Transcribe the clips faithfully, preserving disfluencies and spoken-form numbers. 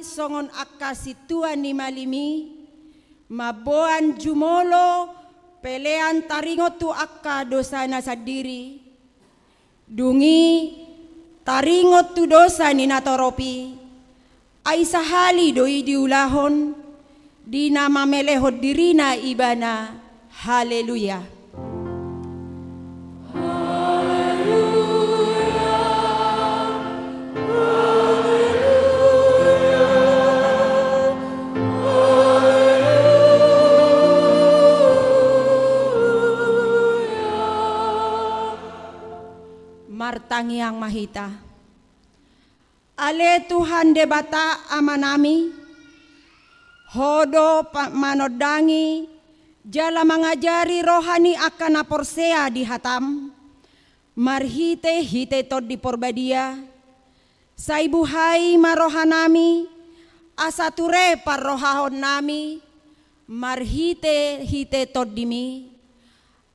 songon angka sintua ni malim i, mamboan jumolo pelean taringot tu angka dosana sandiri, dung i taringot tu dosa ni natorop i, ai sahali do i diulahon, di na mamelehon dirina ibana. Haleluya. Martangiang ma hita. Ale Tuhan Debata Amanami, Ho do pa-, manondangi jala mangajari roha ni angka na porsea di hataM, marhitehite Tondi Porbadia, sai buhai ma rohanami, asa ture parrohahonnami, marhitehite TondiMi,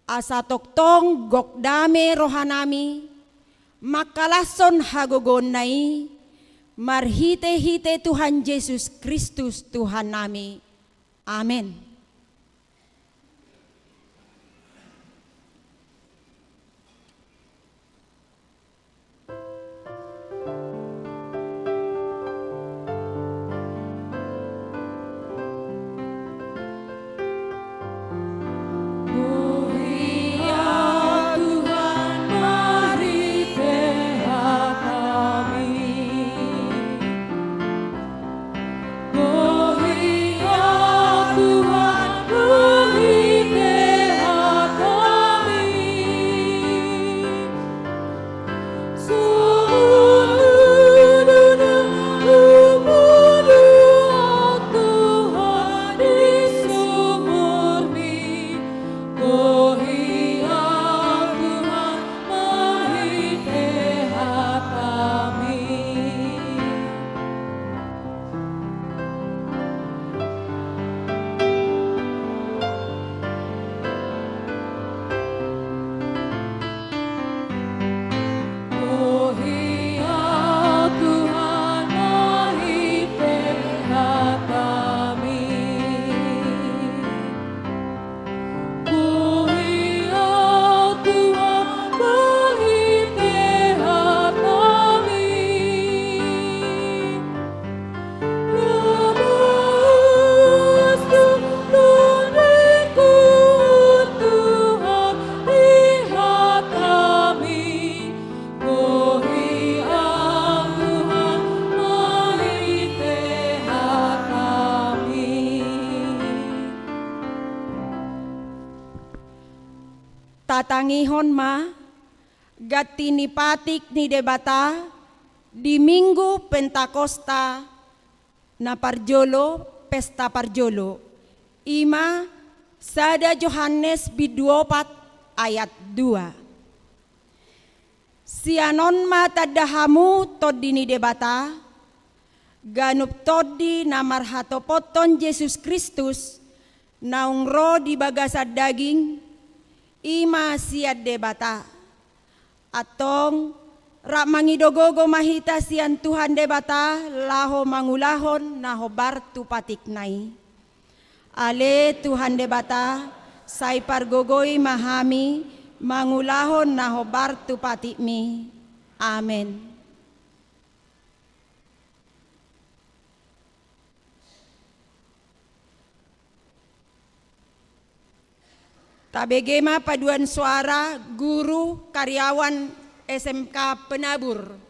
asa tongtong gok dame rohanami, mangkalashon hagogoonna i, marhitehite Tuhan Jesus Kristus Tuhannami. Amen. Tatangihon ma ganti ni patik ni Debata di Minggu Pentakosta na parjolo, pesta parjolo, i ma sada Johannes bindu opat ayat dua. Sian on ma tanda hamu Tondi ni Debata, ganup tondi na marhatopothon Jesus Kristus, naung ro di bagasan daging, i ma sian Debata. Antong, rap mangido gogo ma hita sian Tuhan Debata, laho mangulahon na hombar tu patikna i. Ale Tuhan Debata, sai pargogoi ma hami, mangulahon na hombar tu patikMi. Amen. Tabege ma paduan suara guru karyawan S M K Penabur.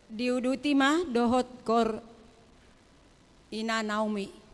Diuduti ma dohot kor ina Naomi.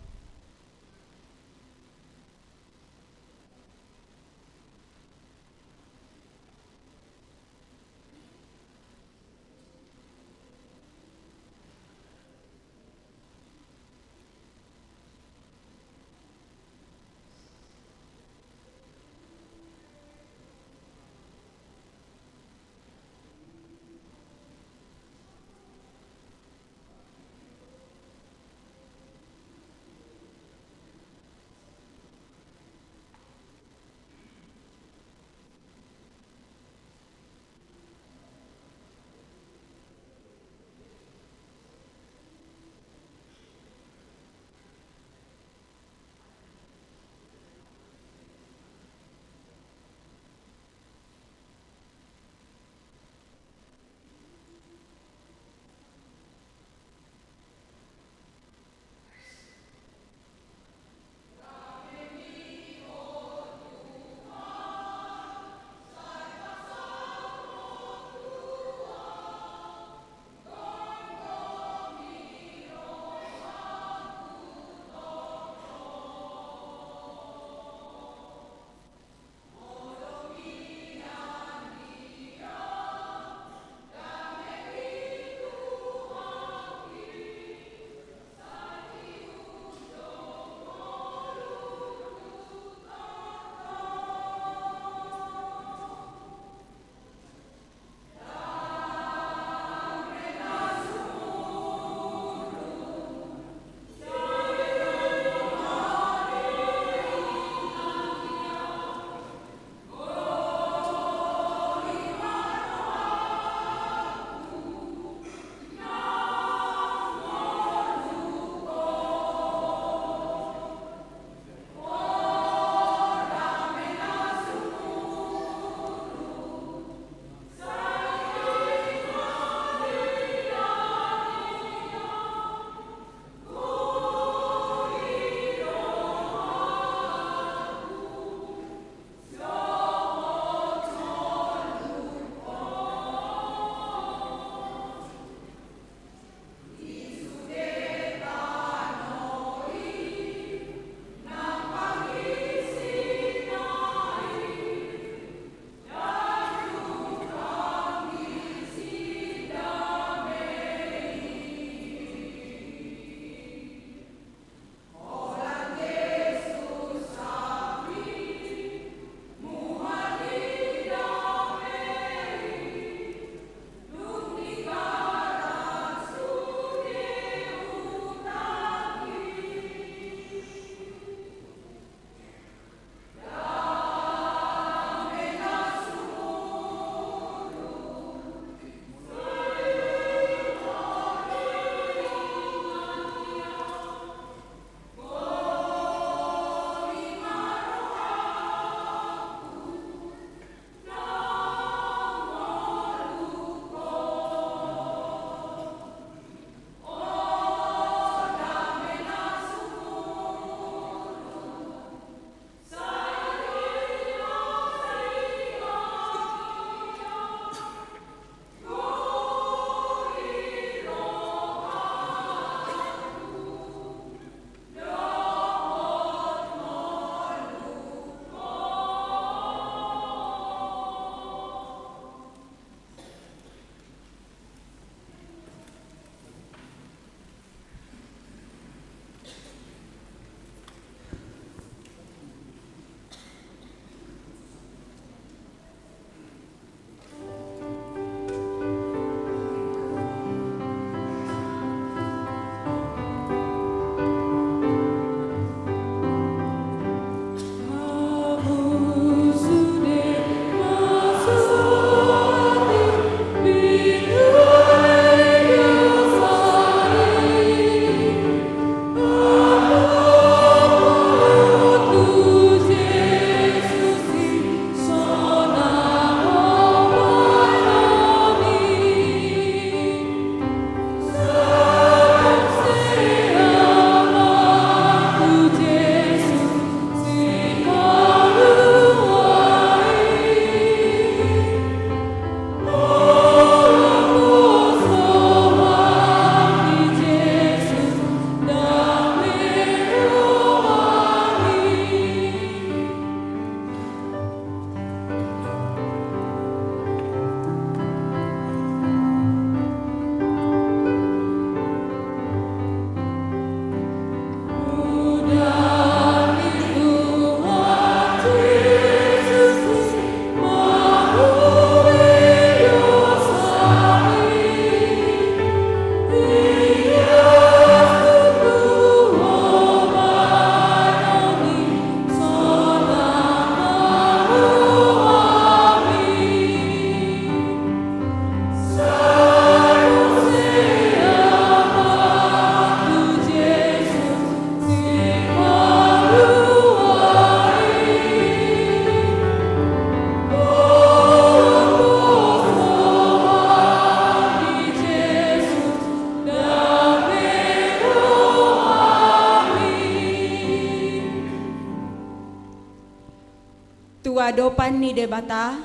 adopan ni Debata,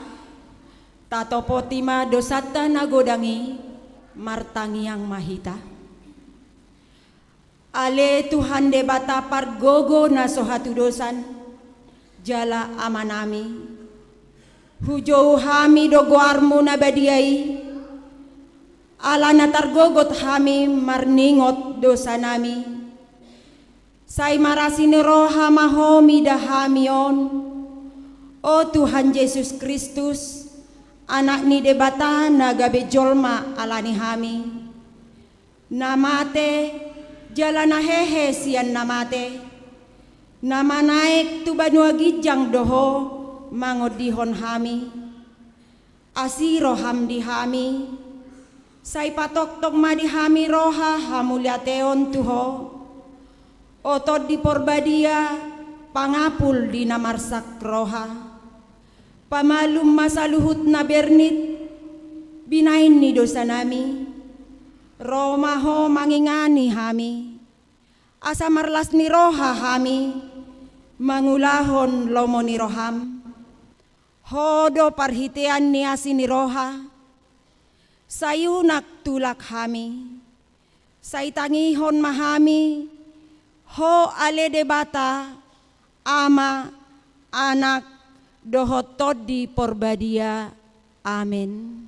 tatopoti ma dosanta na godang i, martangiang ma hita. Ale Tuhan Debata pargogo na so hatudosan, jala Amanami, hujou hami do goarmu na badia i, ala na targogot hami marningot dosanami. Sai marasi ni roha ma Ho mida hami on, o Tuhan Jesus Kristus, Anak ni Debata na gabe jolma ala ni hami. Na mate, jala na hehe sian na mate, na manaek tu banua ginjang do Ho mangondihon hami. Asi roham di hami, sai patongtong ma di hami roha hamuliateon tu Ho. O Tondi Porbadia, pangapul di na marsak roha. Pamalum ma saluhut na bernit, binahen ni dosanami. Ro ma Ho mangingani hami. Asa marlas ni roha hami, mangulahon lomo ni roham. Ho do parhitean ni asi ni roha, sai unang tulak hami. Sai tangihon ma hami, Ho ale Debata, Ama, Anak, dohot Tondi Porbadia. Amen.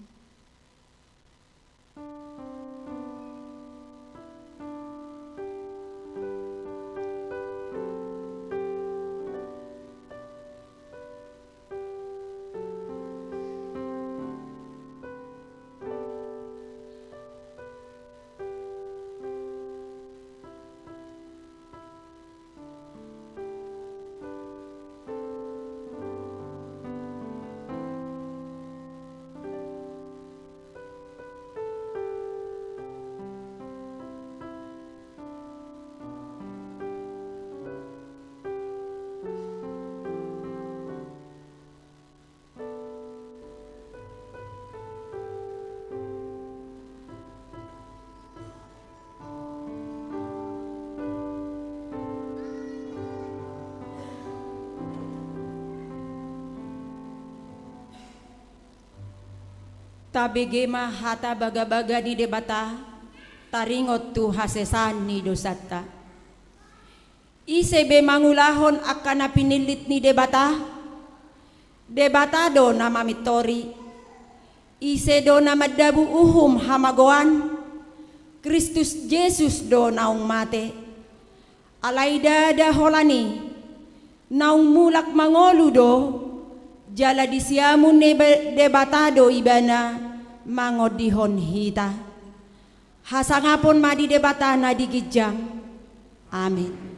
Tabege ma hata bagabaga ni Debata, taringot tu hasesaan ni dosanta. Ise be mangulahon angka na pinillit ni Debata? Debata do na mamintori. Ise do na mandabu uhum hamagoan? Kristus Jesus do naung mate. Alai ndada holan i, naung mulak mangolu do, jala di siamun ni Be-, Debata do ibana mangondihon hita. Hasangapon ma di Debata na di ginjang. Amen.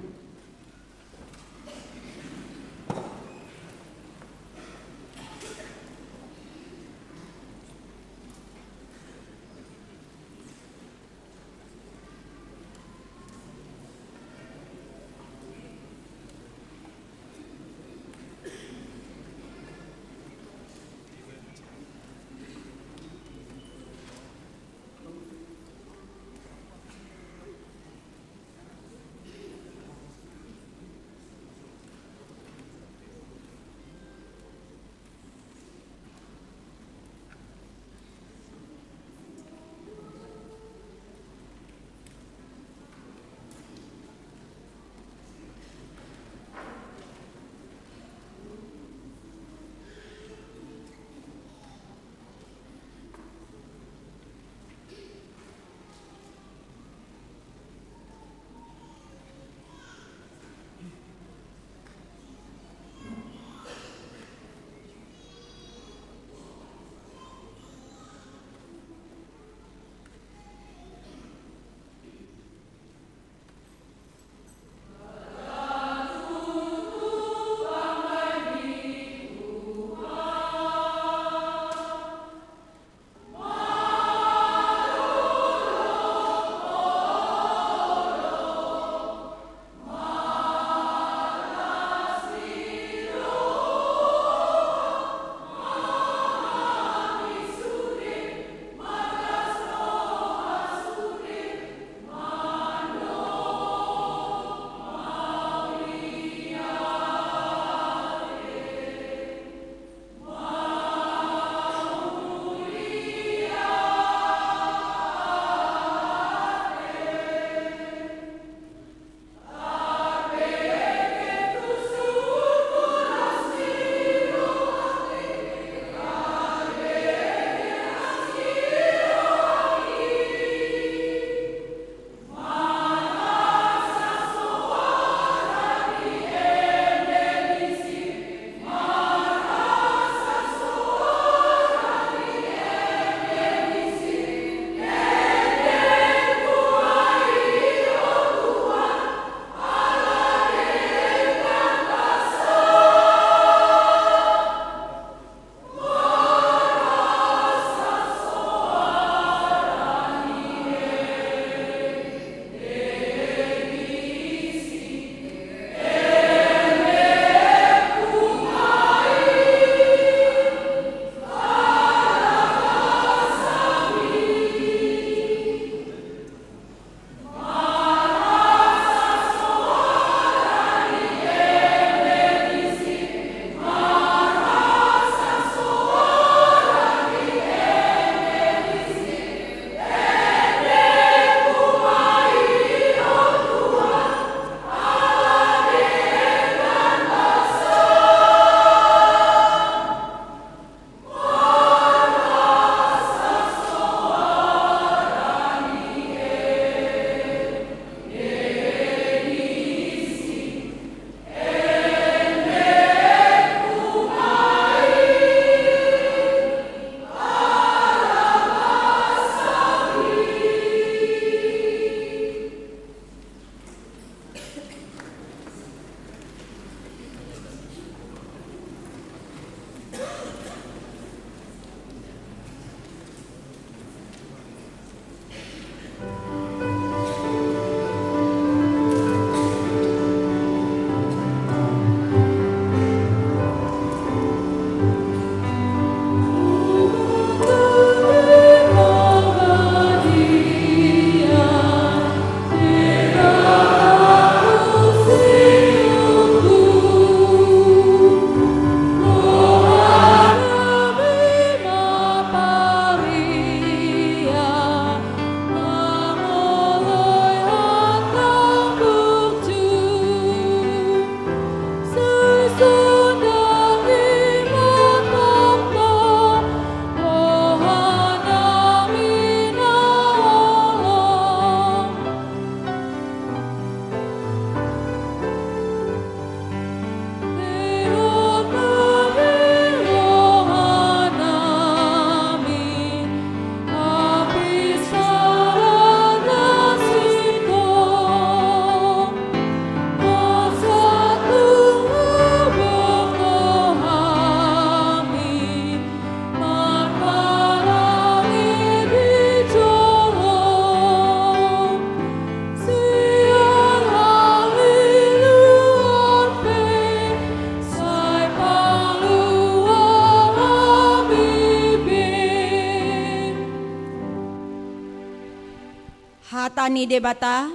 Hata ni Debata,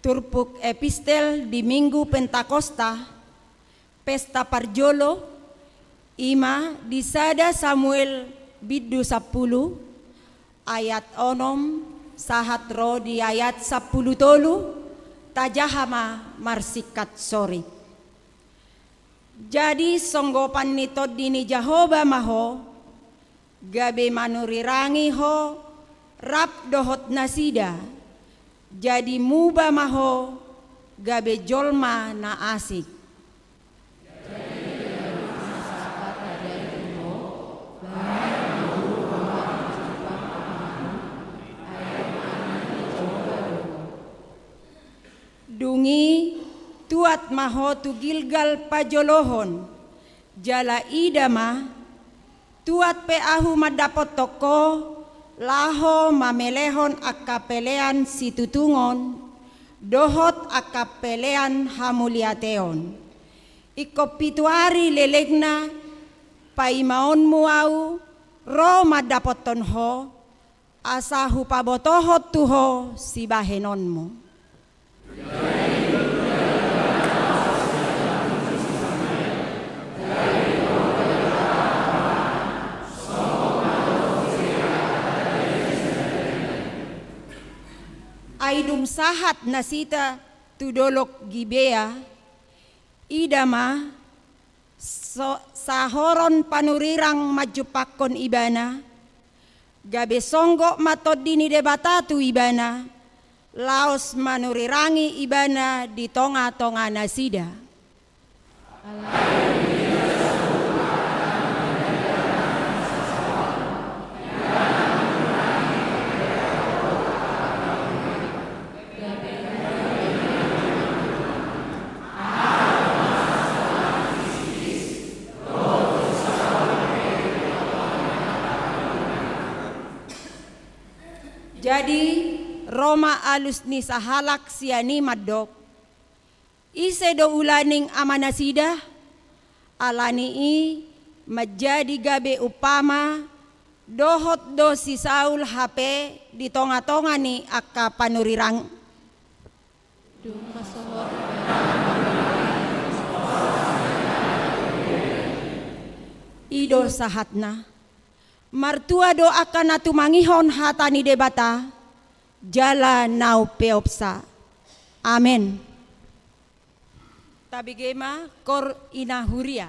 turpuk epistel di Minggu Pentakosta, pesta parjolo, i ma di sada Samuel bindu sampulu, ayat onom sahat ro di ayat sampulu tolu, tajaha ma marsingkat soring. Jadi songgopan ni Tondi ni Jahowa ma ho, gabe manurirangi ho rap dohot nasida, jadi muba ma ho gabe jolma na asing. Dung i tuat ma ho tu Gilgal pajolohon, jala ida ma, tuat pe ahu mandapothon ho, laho mamelehon angka pelean situtungon, dohot angka pelean hamuliateon. Ingkon pitu ari lelengna paimaonmu ahu ro mandapothon ho, asa hupabotohon tu ho sibahenonmu. Ai dung sahat nasida tu dolok Gibea, ida ma, so-, sahoron panurirang manjumpangkon ibana, gabe songgop ma Tondi ni Debata tu ibana, laos manurirangi ibana di tongatonga nasida. Jadi ro ma alus ni sahalak sian i mandok: Ise do ulaning amanasida? Ala ni i manjadi gabe umpama, dohot do si Saul hape di tongatonga ni angka panurirang. I do sahatna. Martua do angka na tumangihon hata ni Debata, jala na umpeopsa. Amen. Tabege ma, kor ina huria.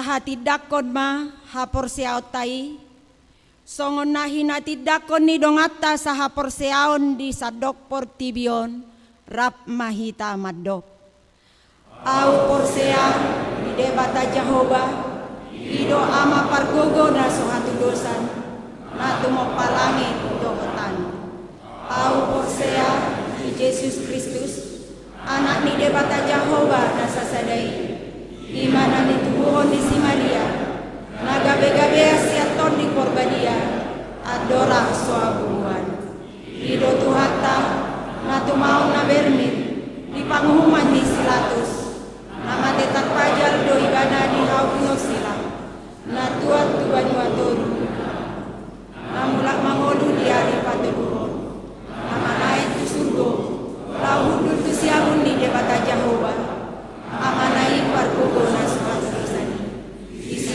Tahatindangkon ma haporseaonta i, songon na hinatindangkon ni donganta sahaporseaon di sandok portibi on, rap ma hita mandok. Ahu porsea di Debata Jahowa, i do Ama pargogo na so hatudosan, na tumompa langit dohot tano. Ahu porsea di Jesus Kristus, Anak ni Debata Jahowa na sasada i, i ma na nitubuhon ni si Maria, na gabegabean sian Tondi Porbadia, andorang so habubuhan. I do Tuhanta, na tumaon na bermit di panguhuman ni si Pilatus, na mate tarpajal do Ibana di hau pinosila, na tuat tu banua toru, na mulak mangolu di ari patoluhon, na manaek tu surgo, laho hundul tu siamun ni Debata Jahowa, Amana i pargogo na so hatudosan i. Disi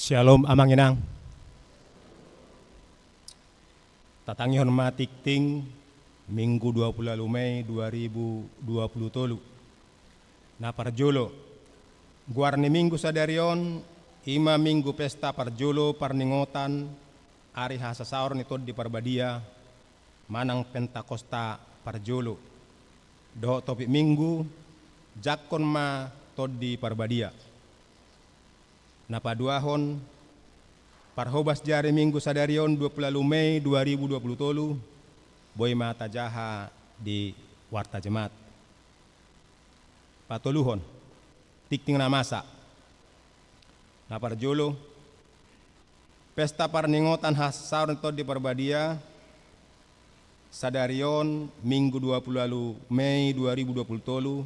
Syalom, Amang Inang. Tatangihon ma tingting Minggu dua puluh ualu Mei dua ribu dua puluh tolu. Na parjolo, goar ni Minggu sadari on, i ma Minggu pesta parjolo parningotan ari hasasaor ni Tondi Parbadia manang Pentakosta parjolo. Dohot topik Minggu, jangkon ma Tondi Parbadia. Na paduahon, parhobas di ari Minggu sadari on dua puluh ualu Mei dua ribu dua puluh tolu, boi ma tajaha di Warta Jemaat. Patoluhon, tingting na masa. Na parjolo, pesta parningotan hasasaor ni Tondi Parbadia, sadari on, Minggu dua puluh ualu Mei dua ribu dua puluh tolu,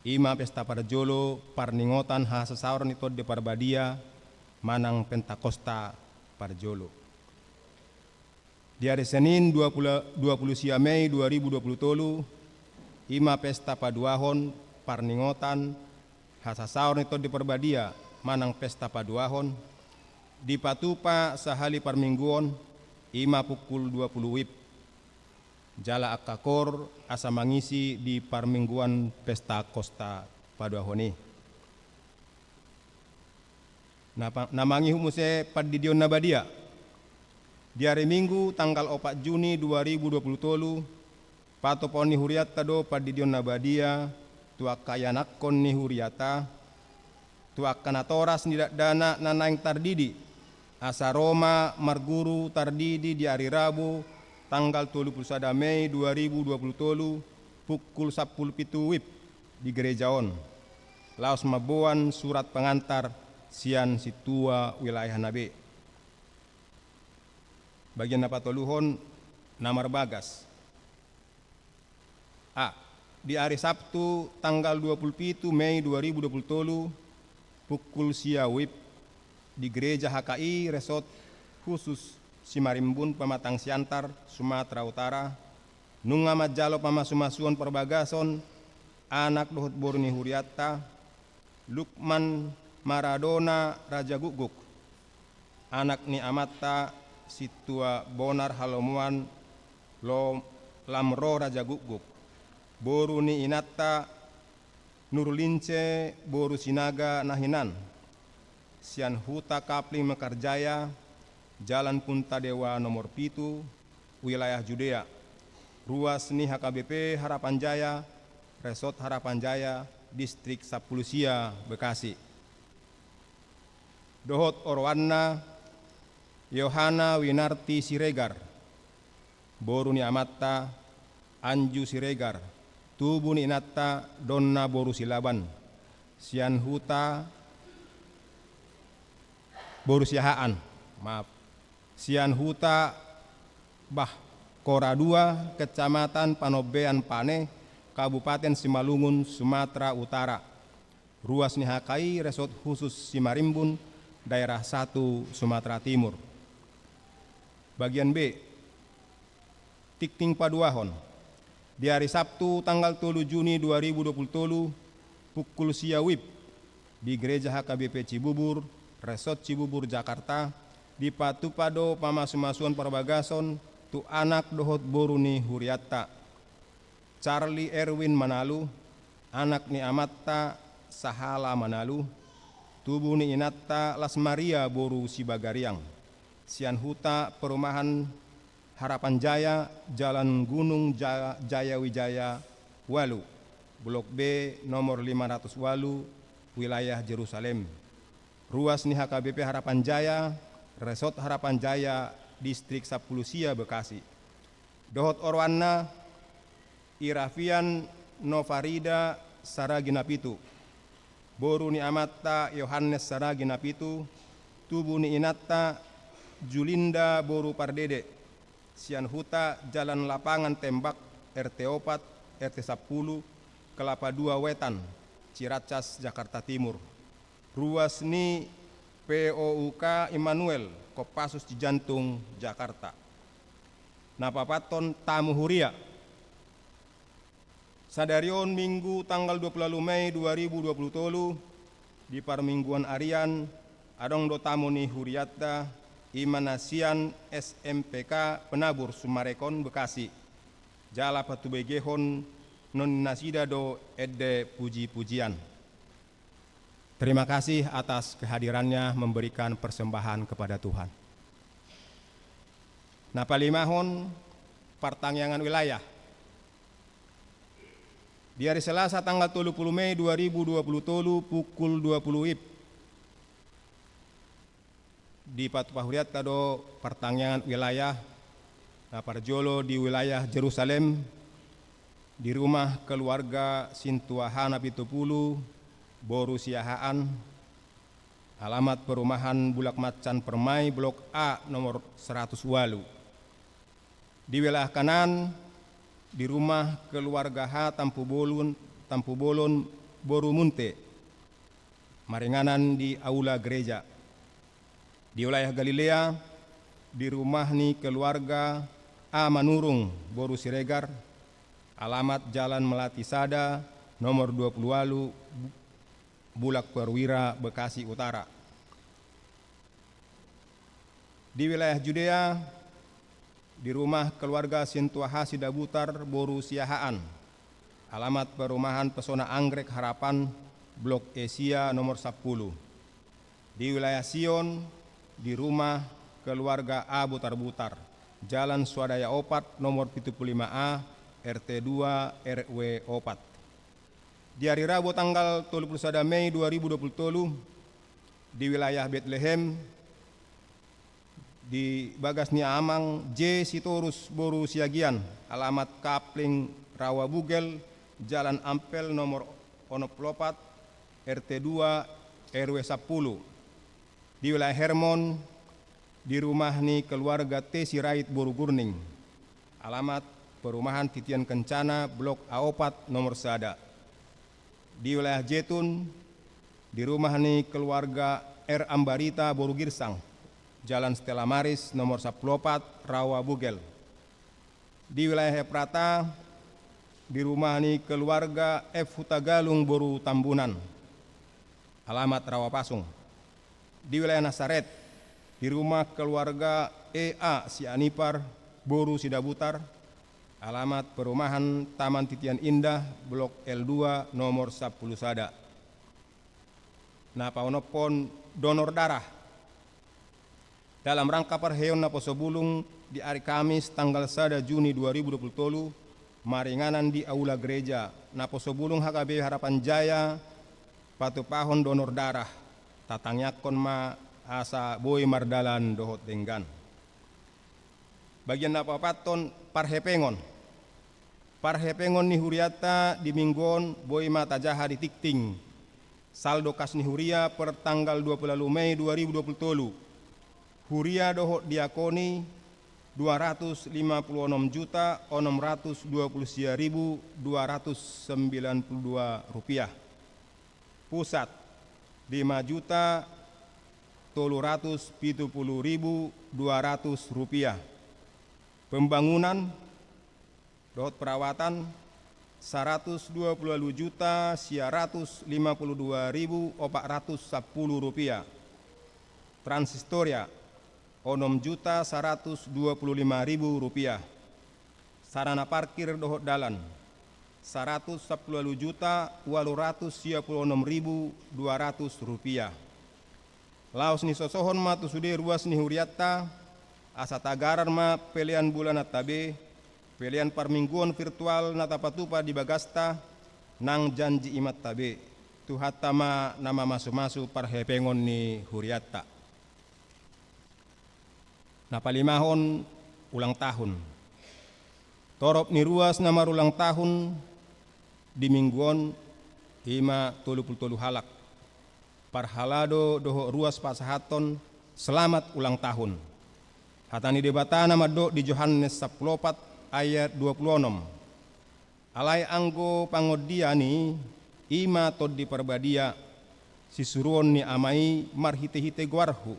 i ma pesta parjolo parningotan hasasaor ni Tondi Parbadia manang Pentakosta parjolo. Di ari Senin dua puluh, dua puluh sia Mei dua ribu dua puluh tolu, i ma pesta paduahon parningotan hasasaor ni Tondi Parbadia manang pesta paduahon, dipatupa sahali parmingguon, i ma pukul dua puluh wib. Jala angka koor asa mangisi di parmingguan Pentakosta paduahon i. Na pa-, na mangihut muse pandidion na badia. Di ari Minggu tanggal opat Juni dua ribu dua puluh tolu, patupaon ni hurianta do pandidion na badia tu angka ianakhon ni hurianta, tu angka natoras ni dakdanak na naeng tardidi, asa ro ma marguru tardidi di ari Rabu tanggal tolu puluh sada Mei dua ribu dua puluh tolu pukul sampulu pitu wib di gereja on, laos mamboan surat pengantar sian sintua wilayahna be. Bagian na patoluhon, na marbagas. A. Di ari Sabtu tanggal dua puluh pitu Mei dua ribu dua puluh tolu pukul sia wib, di Gereja H K I Resort Khusus Simarimbun, Pematang Siantar, Sumatera Utara, nunga manjalo pamasumasuon parbagason anak dohot boru ni hurianta, Lukman Maradona Rajagukguk, anak ni amanta Sintua Bonar Halomoan Lo-, Lamro Rajagukguk, boru ni inanta Nurlince boru Sinaga na hinan, sian Huta Kapling Mekarjaya, Jalan Puntadewa nomor pitu, wilayah Judea, ruas ni H K B P Harapan Jaya, Resort Harapan Jaya, Distrik Sampulu Sia, Bekasi. Dohot oroanna, Yohana Winarti Siregar, boru ni amanta Anju Siregar, tubu ni inanta Donna boru Silaban, sian Huta boru Siahaan, maaf, sian Huta Bahkora dua, Kecamatan Panombean Pane, Kabupaten Simalungun, Sumatera Utara. Ruas ni H K I Resort Khusus Simarimbun, Daerah Satu, Sumatera Timur. Bagian B. Tingting paduahon. Di ari Sabtu tanggal tolu Juni dua ribu dua puluh tolu pukul sia wib, di Gereja H K B P Cibubur, Resort Cibubur, Jakarta, dipatupa do pamasumasuon parbagason tu anak dohot boru ni hurianta. Charlie Erwin Manalu, anak ni amanta Sahala Manalu, tubu ni inanta Las Maria boru Sibagariang, sian Huta Perumahan Harapan Jaya, Jalan Gunung Ja-, Jaya Wijaya ualu, Blok B, nomor lima ratus ualu, wilayah Jerusalem. Ruas ni H K B P Harapan Jaya, Resort Harapan Jaya, Distrik Sampulu Sia, Bekasi. Dohot oroanna, Irafian Nofarida Saragi Napitu, boru ni amanta Yohanes Saragi Napitu, tubu ni inanta Julinda boru Pardede, sian Huta Jalan Lapangan Tembak, R T opat, R T sampulu, Kelapa Dua Wetan, Ciracas, Jakarta Timur. Ruas ni P O U K Immanuel, Kopassus Cijantung, Jakarta. Na paopathon, tamu huria. Sadari on Minggu tanggal dua puluh ualu Mei dua ribu dua puluh tolu, di parmingguan arian, Adong do tamu ni hurianta, i ma na sian S M P K Penabur Summarecon Bekasi, jala patubegehon non nasida do ende puji-pujian. Terima kasih atas kehadirannya memberikan persembahan kepada Tuhan. Na palimahon, partangiangan wilayah. Di ari Selasa tanggal tolu pulu Mei dua ribu dua pulu tolu pukul dua pulu WIB, dipatupa hurianta do partangiangan wilayah, na parjolo di wilayah Jerusalem, di rumah keluarga Sintua H na pitu pulu, boru Siahaan, alamat perumahan Bulak Macan Permai, Blok A, nomor seratus ualu. Di wilayah Kanaan, di rumah keluarga H Tampubolon, Tampubolon, boru Munte, maringanan di aula gereja. Di wilayah Galilea, di rumah ni keluarga A Manurung, boru Siregar, alamat Jalan Melati Sada, nomor dua pulu ualu, Bu-, Bulak Perwira, Bekasi Utara. Di wilayah Judea, di rumah keluarga Sintua H Sidabutar, boru Siahaan, alamat perumahan Pesona Anggrek Harapan, Blok E Sia, nomor sapulu. Di wilayah Sion, di rumah keluarga A Butar-Butar, Jalan Swadaya opat, nomor pitu pulu lima A, R T dua, R W opat. Di ari Rabu tanggal tolu pulu sada Mei dua ribu dua pulu tolu, di wilayah Betlehem, di bagas ni amang J Sitorus, boru Siagian, alamat Kapling Rawa Bugel, Jalan Ampel, nomor onom pulu opat, R T dua, R W sapulu. Di wilayah Hermon, di rumah ni keluarga T Sirait, boru Gurning, alamat perumahan Titian Kencana, Blok A opat, nomor sada. Di wilayah Jetun, di rumah ni keluarga R Ambarita, boru Girsang, Jalan Stella Maris, nomor sapulu opat, Rawa Bugel. Di wilayah Efrata, di rumah ni keluarga F Hutagalung, boru Tambunan, alamat Rawa Pasung. Di wilayah Nasaret, di rumah keluarga E A Sianipar, boru Sidabutar, alamat perumahan Taman Titian Indah, Blok L dua, nomor sapulu sada. Na paonomhon, donor darah. Dalam rangka parheheon naposo bulung di ari Kamis tanggal sada Juni dua ribu dua pulu tolu, maringanan di aula gereja, naposo bulung H K B P Harapan Jaya patupahon donor darah, tatangiangkon ma asa boi mardalan dohot denggan. Bagian na paopathon, parhepengon. Parhepengon ni hurianta di minggu on boi ma tajaha di tingting saldo kas ni huria per tanggal dua pulu ualu Mei dua ribu dua pulu tolu. Huria dohot diakoni dua ratus lima pulu onom juta onom ratus dua pulu sia ribu dua ratus sembilan pulu dua rupiah. Pusat, lima juta tolu ratus pitu pulu ribu dua ratus rupiah. Pembangunan dohot perawatan, saratus dua pulu ualu juta sia ratus lima pulu dua ribu opat ratus sampulu rupiah. Transistor, onom juta saratus dua pulu lima ribu rupiah. Sarana parkir dohot dalan, saratus sampulu ualu juta ualu ratus sia pulu onom ribu dua ratus rupiah. Laos nisosohon ma tu sude ruas ni hurianta, asa tagaran ma pelean bulananta be, pelean parmingguon virtual na tapatupa di bagasta, nang janji imanta be. Tuhanta ma na mamasumasu parhepengon ni hurianta. Na palimahon, ulang tahun. Torop ni ruas na marulang tahun di minggu on, i ma tolu pulu tolu halak. Parhalado dohot ruas pasahathon selamat ulang tahun. Hata ni Debata na mandok di Johannes sampulu opat ayat dua pulu onom. Alai anggo pangondian i, i ma Tondi Parbadia, sisuruon ni Ama i marhitehite goarhu,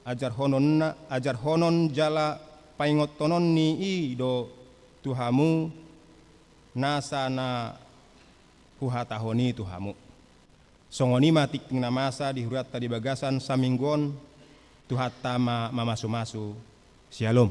ajarhononna, ajarhonon jala paingothononni i do tu hamu nasa na huhatahon i tu hamu. Songon i ma tingting na masa di hurianta di bagasan saminggu on, Tuhanta ma mamasumasu. Syalom.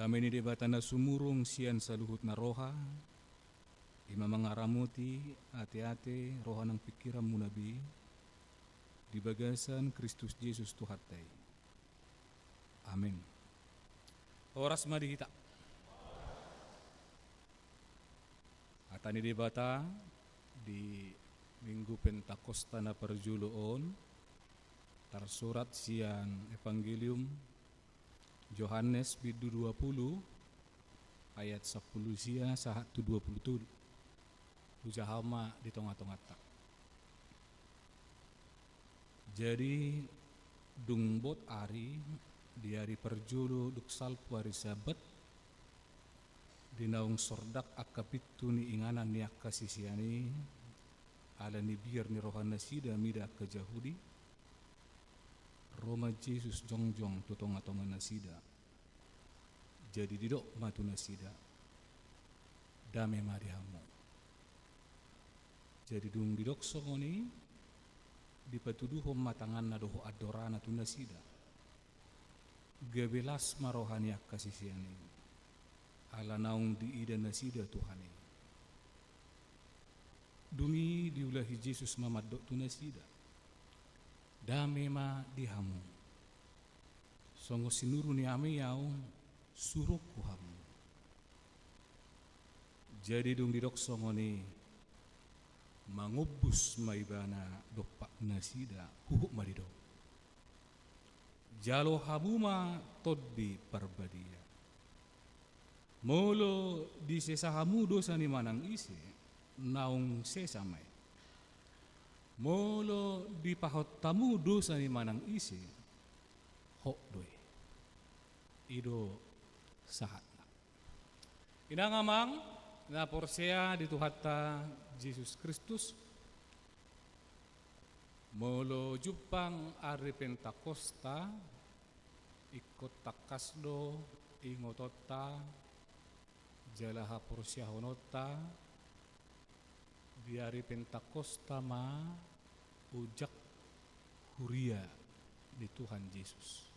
Dame ni Debata na sumurung sian saluhut na roha, i ma mangaramoti ateate, roha nang pingkiranmuna be, di bagasan Kristus Jesus Tuhanta i. Amen. Horas ma di hita. Hata ni Debata di Minggu Pentakosta na parjolo on tarsurat sian Evangelium Johannes bindu dua pulu ayat sampulu sia sahat tu dua pulu tolu. Hujaha ma di tonga-tonganta. Jadi, dung bot ari, di ari parjolo dung salpu ari Sabat, di naung sordak angka pintu ni inganan ni angka sisean i, ala ni biar ni rohanasida mida angka Jahudi, ro ma Jesus jongjong tu tonga-tonga nasida. Jadi didok ma tu nasida, dame ma di hamu. Jadi dung didok songon i, dipatuduhon ma tanganna dohot andorana tu nasida. Gabe las ma roha ni angka sisean i, ala naung diida nasida Tuhan i. Dung i diulahi Jesus ma mandok tu nasida, dame ma di hamu. Songon sinuru ni Ama i ahu, surungku hamu. Jadi dung didok songon i, mangombus ma ibana dompak nasida, huhut ma didok, jalo hamu ma Tondi Parbadia. Molo disesa hamu dosa ni manang ise, naung sesa ma i. Molo dipahot hamu dosa ni manang ise, hot do i. I do sahatna. Inang amang na porsea di Tuhanta Jesus Kristus, molo jumpang ari Pentakosta, ingkon tangkas do ingotonta jala haporseaononta di ari Pentakosta ma ojak huria ni Tuhan Jesus.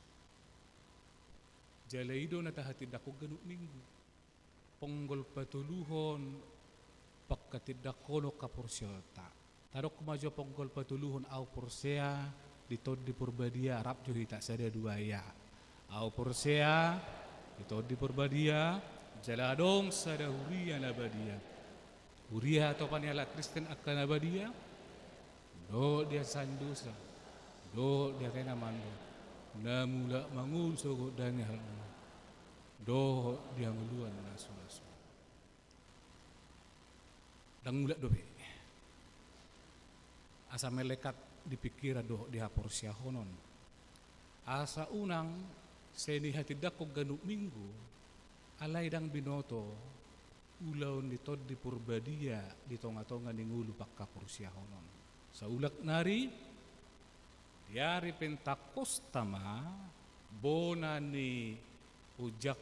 Jala i do na tahatindangkon ganup Minggu. Ponggol patoluhon pangkatindangkonon haporseaonta. Tadok ma jo ponggol patoluhon, ahu porsea di Tondi Parbadia, rap jo hita sada dua ya. Ahu porsea di Tondi Parbadia, jala adong sada huria na badia. Huria atopan ni halak Kristen angka na badia, dohot di hasesaan dosa, dohot di ate na mandok, na mulak mangolu sogot dang ni halak na, dohot di hangoluan na sulasula. Dang mulak dope. Asa melekat di pingkiran dohot di haporseaonon. Asa unang sai nihatindangkon ganup Minggu, alai dang binoto ulaon ni Tondi Parbadia di tonga-tonga ni ngolu panghaporseaonon. Saulak nari, di ari Pentakosta ma bona ni ojak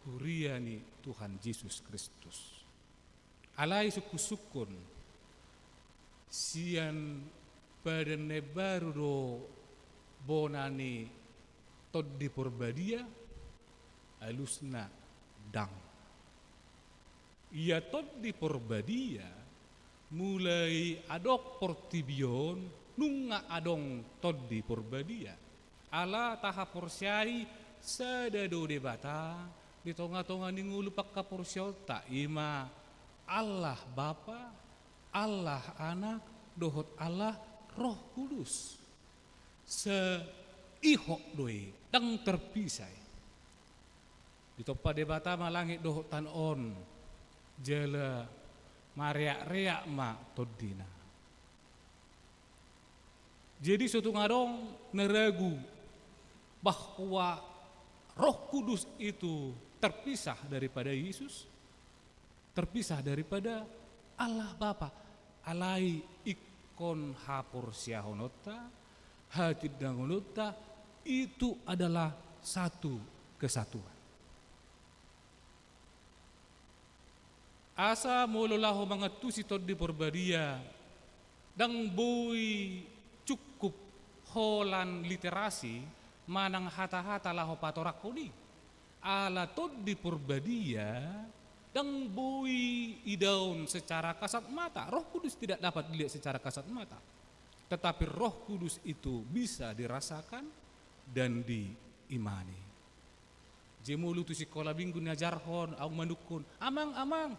huria ni Tuhan Jesus Kristus. Alai sungkun-sungkun, sian Padan na Imbaru do bona ni Tondi Parbadia? Alusna dang. Ia Tondi Parbadia, mulai adong portibi on, nunga adong Tondi Parbadia. Ala tahaporseai sada do Debata di tonga-tonga ni ngolu panghaporseaonta, i ma Allah Bapa, Allah Anak, dohot Allah Roh Kudus. Seihot do i, dang terpisah i. Ditompa Debata ma langit dohot tano on, jala mareak-reak ma tondina. Jadi so tung adong na ragu bahwa Roh Kudus itu terpisah daripada Yesus, terpisah daripada Allah Bapa. Alai ingkon haporseaononta, hatindangononta, itu adalah satu kesatuan. Asa molo laho mangantusi Tondi Parbadia, dang boi cukup holan literasi manang hata-hata laho patorangkon i. Ala Tondi Porbadia ndang boi idaon secara kasat mata. Roh Kudus tidak dapat dilihat secara kasat mata. Tetapi Roh Kudus itu bisa dirasakan dan diimani. Jei molo tu sikola minggu niajarhon, ahu manungkun, "Amang, amang,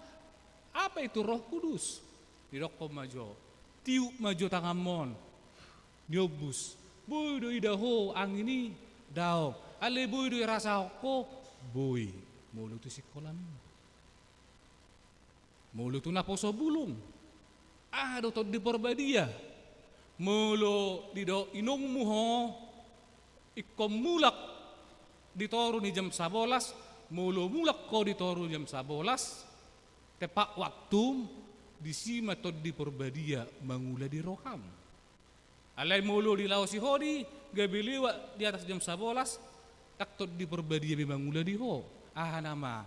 apa itu Roh Kudus?" Didokkon ma jo, "Tiup ma jo tanganmon." Niombus, "Boi do idaon ho angin i?" "Daong." "Alai boi do irasahon ho?" "Boi." Molo tu sikola minggu. Molo tu naposo bulung, aha do Tondi Porbadia? Molo didok inongmu ho, ingkon mulak di toru ni jam sabolas, molo mulak ho di toru jam sabolas, tepat waktu, disi ma Tondi Porbadia mangula di roham. Alai molo dilaosi ho do i, gabe lewat di atas jam sabolas, ndang Tondi Porbadia be mangula di ho. Aha nama?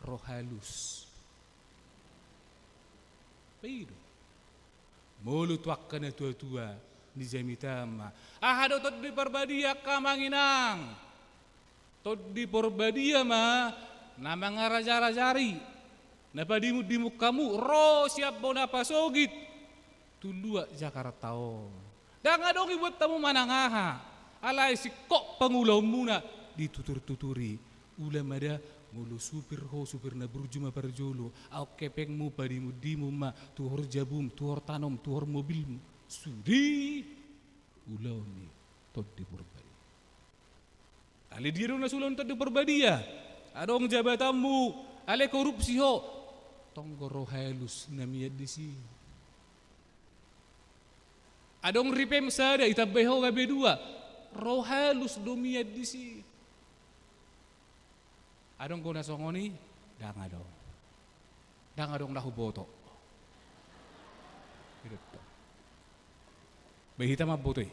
Roh halus. Pe i do. Molo tu angka na tua-tua, di jamita ma. Aha do Tondi Porbadia, angka amang inang? Tondi Porbadia ma na mangarajarajari, na padimundimun hamu ro sian bona pasogit tu luat Jakarta on. Ndang adong ibuat hamu manang aha, alai singkop pangulaonmuna, dituturtuturi. Ula ma da, molo supir ho, supir na burju ma parjolo, aut hepengmu, padimundimun ma, tuhor jabum, tuhor tanom, tuhor mobilmu. Sude ulaon ni Tondi Porbadia. Alai dia do na so ulaon ni Tondi Porbadia? Adong jabatanmu, alai korupsi ho. Tong do roh halus na mian disi. Adong ripem sada, itambai ho gabe dua. Roh halus do mian disi. Adong do na songon i? Ndang adong. Ndang adong na huboto. Be hita mamboto i.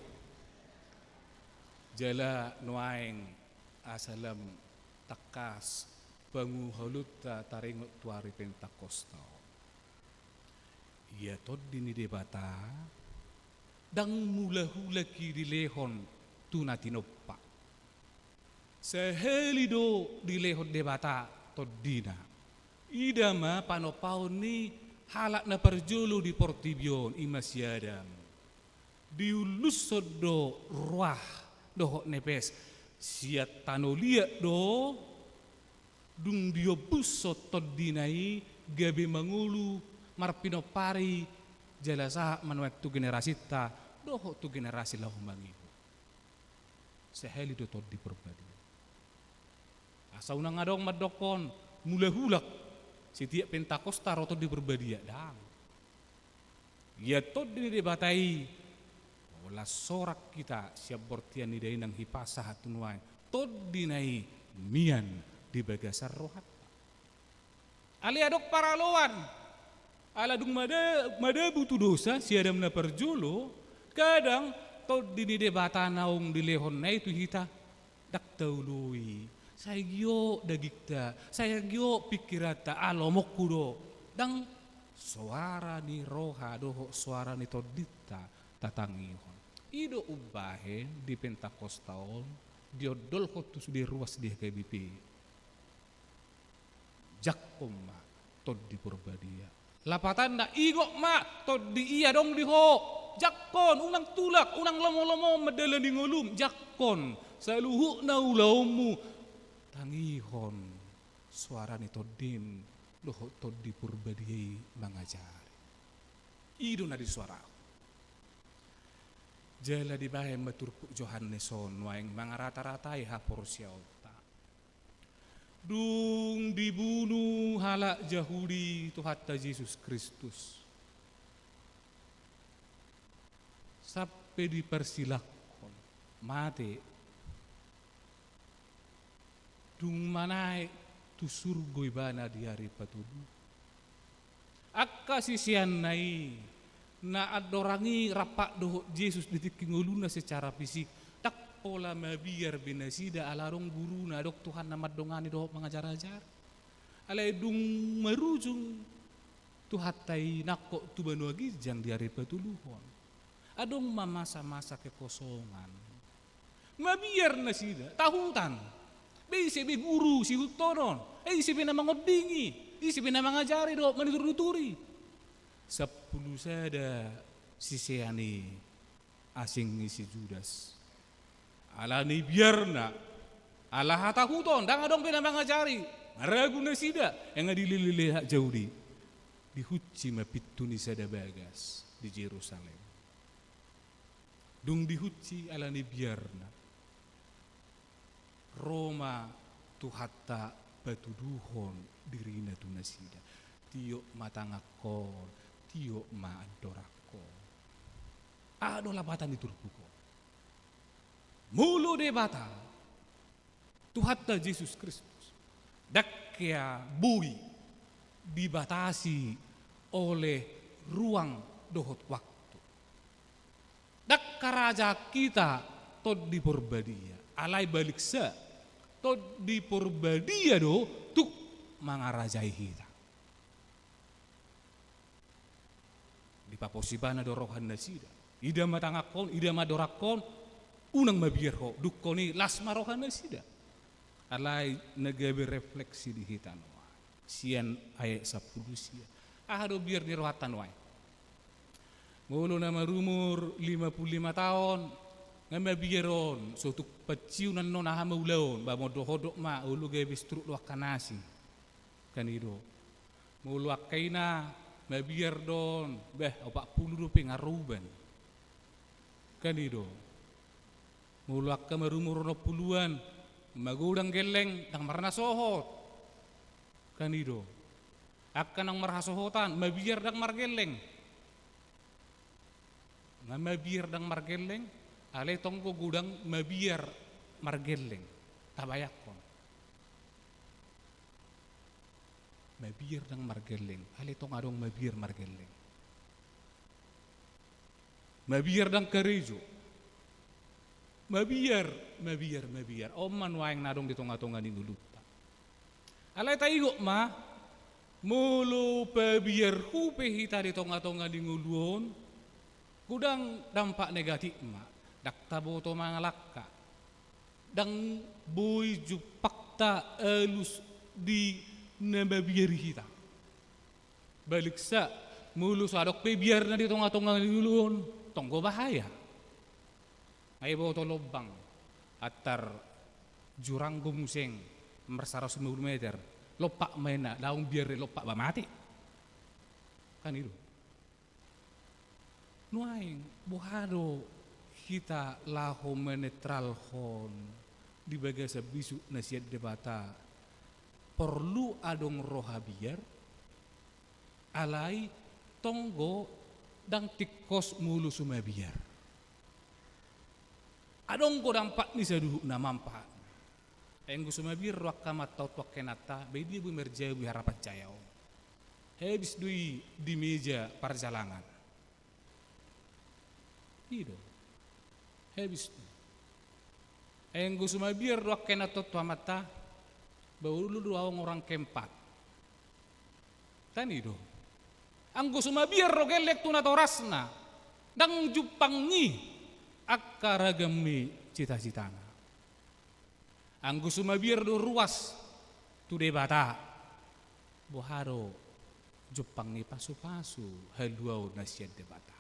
Jala nuaeng asa lam tangkas panguhalonta taringot tu ari Pentakosta on. Ia Tondi ni Debata ndang mulahulak i dilehon tu na tinompa. Sahali do dilehon Debata Tondina. Ida ma panompaon ni halak na parjolo di portibi on, i ma si Adam. Diullushon do roha dohot nepes sian tano liat do, dung diombushon Tondina i gabe mangolu marpinompar i, jala sahat ma nuaeng tu generasinta dohot tu generasi laho mangihut. Sahali do Tondi Porbadia. Asa unang adong mandokkon mulahulak setiap Pentakosta ro Tondi Porbadia, ndang. Ia Tondi ni Debata i, holan sorak hita sian bortian ni dainang hipas sahat tu nuaeng, Tondina i mian di bagasan rohanta. Alai adong paraloan. Ala dung mada-, madabu tu dosa si Adam na parjolo, kadang Tondi ni Debata naung dilehonna i tu hita ndang taoloi. Sai giot dagingta, sai giot pingkiranta, ah, lomonku do. Ndang, soara ni roha dohot soara ni tondinta tatangihon. I do umbahen di Pentakosta on diondolhon tu sude ruas di H K B P. Jangkon ma Tondi Porbadia. Lapatanna, ingot ma Tondi i adong di ho. Jangkon, unang tulak, unang lomolomo mandalani ngolum. Jangkon saluhutna ulaonmu. Tangihon soara ni Tondim dohot Tondi Porbadia i mangajari. I do na disoarahon. Jala dibahen ma turpuk Johannes on nuaeng mangarataratai haporseaonta. Dung dibunu halak Jahudi Tuhanta Jesus Kristus, sampe diparsilakhon, mate, dung manaek tu surgo ibana di ari patoluhon. Angka siseanna i na andorang i rap dohot Jesus di tingki ngoluna secara fisik, ndang pola mabiar be nasida ala adong guruna, adong Tuhanna mandongani dohot mangajar-ajar. Alai dung marujung Tuhanta i nangkok tu banua ginjang di ari patoluhon, adong ma masa-masa kekosongan. Mabiar nasida, tahutan. Pe ise be guru sihuthononku, ai ise be na mangondingi, ise be na mangajari dohot manuturuturi. Sampulu sada sisean i asing ni si Judas. Ala ni biarna, ala hatahuton, ndang adong be na mangajari, maragu nasida, nga dilelehon halak Jahudi. Dihunci ma pintu ni sada bagas di Jerusalem. Dung dihunci ala ni biarna, ro ma Tuhanta patuduhon dirina tu nasida. Tiop ma tanganhon, tiop ma andorangkon. Aha do lapatan ni turpuk on? Molo Debata, Tuhanta Jesus Kristus, ndang hea boi dibatasi oleh ruang dohot waktu. Ndang harajaon hita Tondi Porbadia, alai baliksa, Tondi Porbadia do tuk mangarajai hita. Dipapos ibana do roha ni nasida. Ida ma tanganhon, ida ma andorangkon, unang mabiar ho, dungkon i las ma roha ni nasida. Alai na gabe refleksi di hita nuaeng, sian ayat sampulu sia. Aha do biar ni rohanta nuaeng? Molo na marumur lima pulu lima taon, nga mabiar on, so tung pansiunan on, aha ma ulaon, ba mondok-ondok ma, olo gabe struk do angka na asing. Kan i do. Molo angka ina, mabiar do on, bah, opat pulu dope nga ro uban. Kan i do. Molo angka marumur onom puluan, magodang gelleng, ndang marnasohot. Kan i do. Angka naung marhasohotan, mabiar ndang margelleng. Nga mabiar ndang margelleng, alai tonggo godang mabiar margelleng. Tabayangkon. Mabiar ndang margelleng, alai tong adong mabiar margelleng. Mabiar ndang karejo. Mabiar, mabiar, mabiar. On ma nuaeng na adong di tonga-tonga ni ngolunta. Alai taingot ma, molo pabiarhu pe hita di tonga-tonga ni ngolu on, godang dampak negatif ma, ndang taboto mangalangka, ndang boi jumpangta alus di na mabiari hita. Baliksa, molo so adong pe biarna di tonga-tonga ni ngolu on, tonggo bahaya. Nga iboto lombang, antar jurang do muse marsaratus lima pulu meter, lompat ma inna, daong biar lompat ba mate. Kan i do. Nuaeng, boha do hita laho manetralhon di bagasan bisuk na sian Debata? Porlu adong roha biar, alai tonggo ndang tingkos molo so mabiar. Adong do dampak ni saluhutna, manfaat. Anggo so mabiar do angka amanta on tu angka inanta, ba i dia boi marjabu harapan jaya on? Habis do i di meja parjalangan. I do. Habis do. Anggo so mabiar do angka inanta on tu amanta, ba olo do ahu orang keempat. Kan i do. Anggo so mabiar do gelleng tu natorasna, ndang jumpang i angka ragam ni cita-citana. Anggo so mabiar do ruas tu Debata, boha do jumpang ni pasu-pasu haluaon na sian Debata?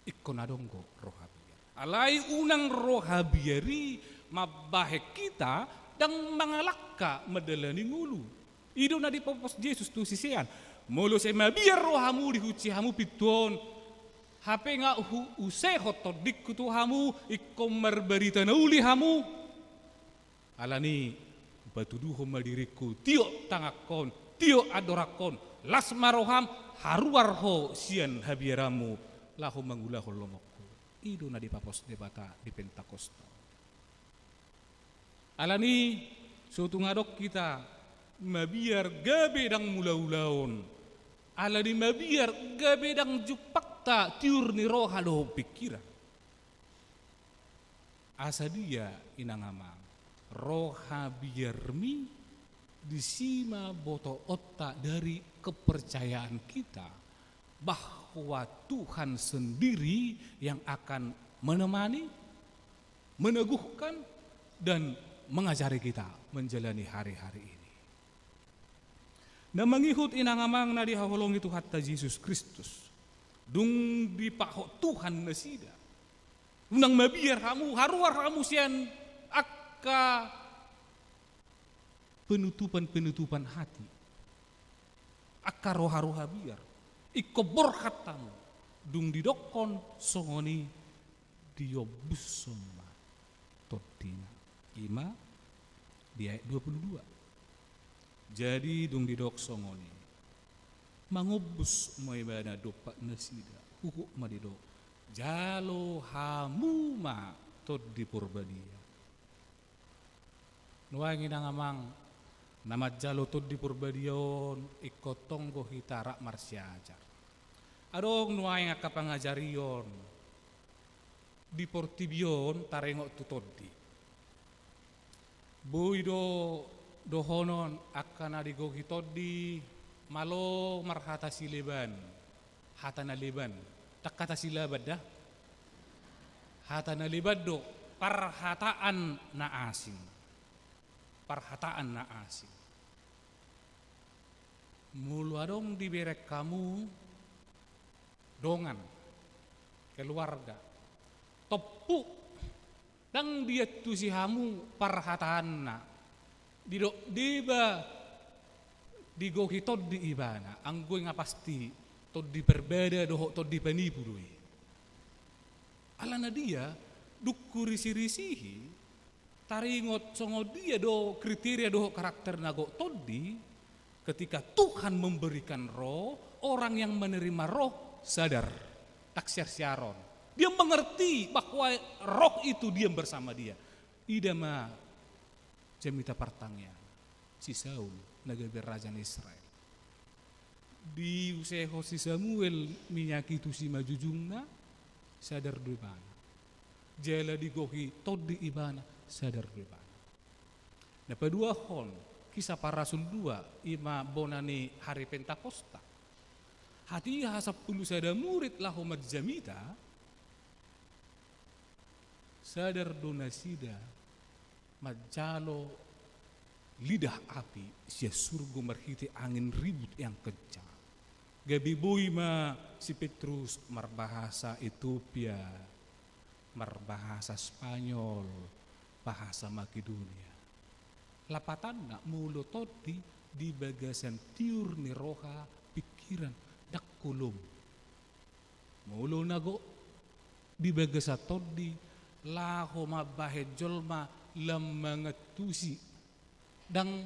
Ingkon adong do roha biar. Alai unang roha biar i mambahen hita ndang mangalangka mandalani ngolu. I do na dipapos Jesus tu sisean. Molo sai mabiar rohamu, dihunci hamu pintu on, hape nga hu-, huusehon tondingku tu hamu, ingkon marbarita na uli hamu. Alani, hupatuduhon ma diringku, tiop tanganhon, tiop andorangkon, las ma roham, haruar ho sian habiaranmu, laho mangulahon lomongku. I do na dipapos Debata di Pentakosta. Alani, so tung adong hita mabiar gabe ndang mangula ulaon. Alani mabiar gabe ndang jumpangta tiur ni roha dohot pingkiran. Asa dia, inang amang, roha biarmi disi ma botoonta dari kepercayaan kita bahwa Tuhan sendiri yang akan menemani, meneguhkan, dan mengajari kita menjalani hari-hari ini. Na mangihut inang amang na dihaholongi Tuhanta Jesus Kristus, dung dipahot Tuhan nasida, unang mabiar hamu, haruar hamu sian angka penutupan-penutupan hati, angka roha-roha biar, ingkon borhat hamu. Dung didokkon songon i, diombushon ma tondina. I ma di ayat dua puluh dua. Jadi dung didok songon i, mangombus ma ibana dompak nasida, huhut ma didok, jalo hamu ma Tondi Porbadia. Nuaeng inang amang, na manjalo Tondi Porbadia on ingkon tong do hita rap marsiajar. Adong nuaeng angka pangajarion di portibi on taringot tu tondi. Boi do dohonon angka na digohi tondi, malo marhata sileban, hata na leban, ndang hata silaban da. Hata na leban do, parhataan na asing. Parhataan na asing. Molo adong dibereng hamu dongan, keluarga, tompu, ndang diantusi hamu parhataanna, didok deba digohi tondi ibana, anggo i nga pasti tondi parbada dohot tondi panipu do i. Alana dia, dung hurisi-risihi, taringot songon dia do kriteria dohot karakter na gok tondi, ketika Tuhan memberikan Roh, orang yang menerima Roh sadar, taksiar-siaron. Dia mengerti bahwa Roh itu diam bersama dia. Ida ma jamita partangiang, si Saul, na gabe raja ni Israel. Diusehon si Samuel minyak i tu simanjujungna, sadar do ibana. Jala digohi tondi ibana, sadar do ibana. Na paduahon, Kisah Para Rasul dua, i ma bona ni hari Pentakosta. Hatiha sampulu sada murid laho marjamita, sadar do nasida manjalo lidah api sian surgo marhite angin ribut yang kencang. Gabe boi ma si Petrus marbahasa Etiopia, marbahasa Spanyol, bahasa Makedonia. Lapatanna, molo tondi di bagasan tiur ni roha, pikiran, ndang holom. Molo na gok di bagasan tondi, laho mambahen jolma lam mangantusi, ndang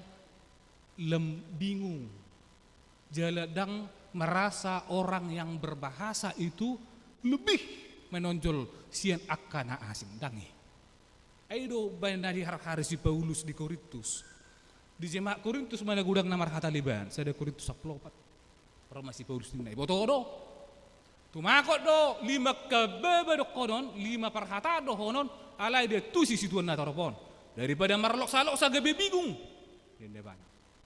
lam bingung, jala ndang merasa orang yang berbahasa itu lebih menonjol sian angka na asing, ndang i. Ai do baen na diharhari si Paulus di Korintus. Di jemaat Korintus ma na godang na marhata leban, sada Korintus sampulu opat. Ro ma si Paulus ninna, iboto do. Tumakot do, lima kebaba dohonon, lima parhata dohonon, alai diantusi situan na torop on. Daripada marloksa-loksa gabe bingung. Ninna ibana.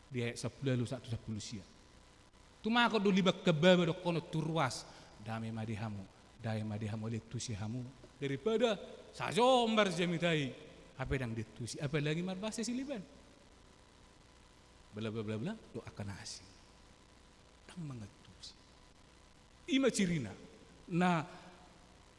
Di ayat sampulu ualu sahat tu sampulu sia. Tumakot do, lima kebaba dohonon tu ruas, dame ma di hamu, dame ma di hamu, diantusi hamu. Daripada sajo marjamita i, hape ndang diantusi, apalagi marbahasa sileban. Bla bla bla bla, do angka na asing. Ndang mangantusi. I ma cirina na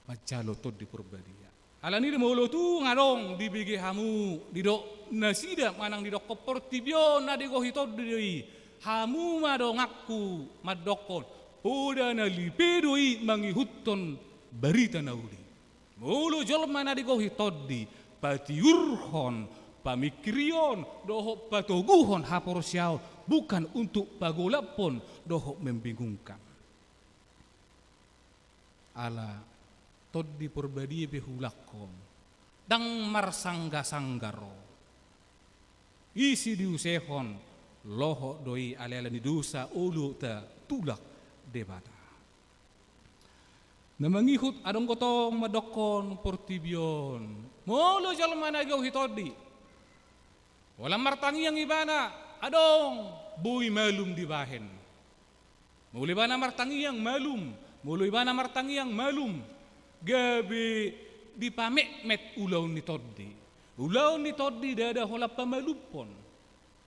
manjalo Tondi Porbadia. Alani i do molo tung adong dibege hamu, didok nasida manang didokkon portibi on na digohi tondi do i, hamu ma donganku mandokkon, poda na lipe do i mangihuthon barita na uli. Molo jolma na digohi tondi, patiurhon pamingkirion dohot patoguhon haporseaon, bukan untuk pagolaphon dohot membingungkan. Ala Tondi Porbadia pe huulakhon, ndang marsanggasangga ro. Ise diusehon, lohot do i, alai ala ni dosa olo tatulak Debata. Na mangihut, adong do tong mandokkon portibi on, molo jolma na digohi tondi, holan martangiang ibana, adong, boi malum dibahen. Molo ibana martangiang, malum. Molo ibana martangiang, malum. Gabe dipametmet ulaon ni tondi. Ulaon ni tondi ndada holan pamalumhon,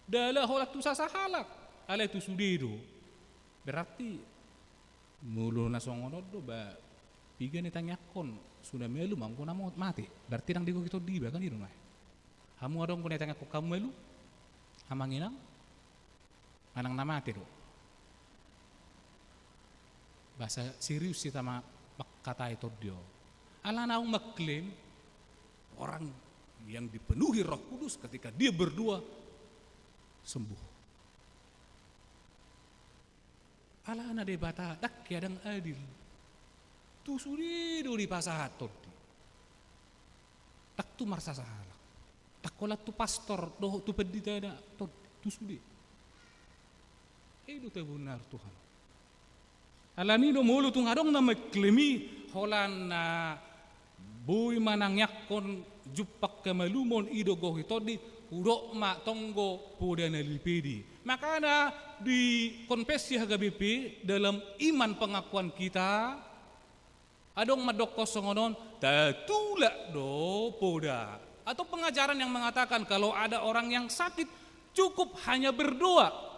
ndada holan tu sasahalak, alai tu sude do. Berarti molo na songon on do ba, piga na itangiangkon, suda malum, anggo na mate, berarti ndang digohi tondi iba, kan i do na. Hamu adong do na itangiangkon hamu malum, amang inang, manang na mate do. Bahasa serius hita ma-, mangkatai tondi on. Alana ahu mengklaim orang yang dipenuhi Roh Kudus ketika dia berdoa sembuh. Alana Debata ndang hea, ndang adil. Tu sude do dipasahat tondi. Ndang tu marsasahalak. Ndang holan tu pastor dohot tu pandita da tondi, tu sude. I do tabonar Tuhan. Alani do molo tung adong na mengklaim i holan na boi manangiangkon jumpang hamalumon i do gohi tondi, hudok ma tonggo poda na lipedi. Makana di Konfesi H K B P, dalam iman pengakuan kita, adong mandokkon songon on, tatulak do poda. Atau pengajaran yang mengatakan kalau ada orang yang sakit, cukup hanya berdoa.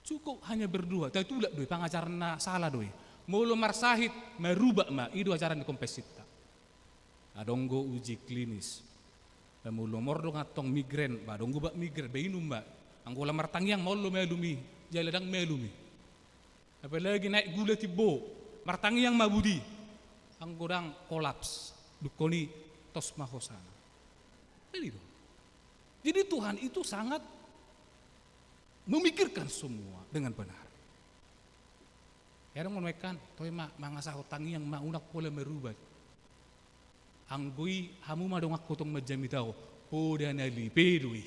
Cukup hanya berdoa, tatulak do i, pangajaran na sala do i. Molo marsahit, marubak ma, i do ajaran ni Konfesinta. Adong do uji klinis. Ba molo mardongan tong migrain, ba adong do obat migrain, ba inum ma. Anggo lam martangiang ma olo malum i, jala ndang malum i. Apalagi naik gula timbo, martangiang ma budi. Anggo ndang kolaps, dungkon i tos ma hosana. Jadi do. Jadi Tuhan itu sangat memikirkan semua dengan benar. Ia adong manoekkan, toe ma, mangasahon tangiang ma, unang pola marubat. Anggo i hamu ma dongan hutong manjamita ho, poda na lipe do i.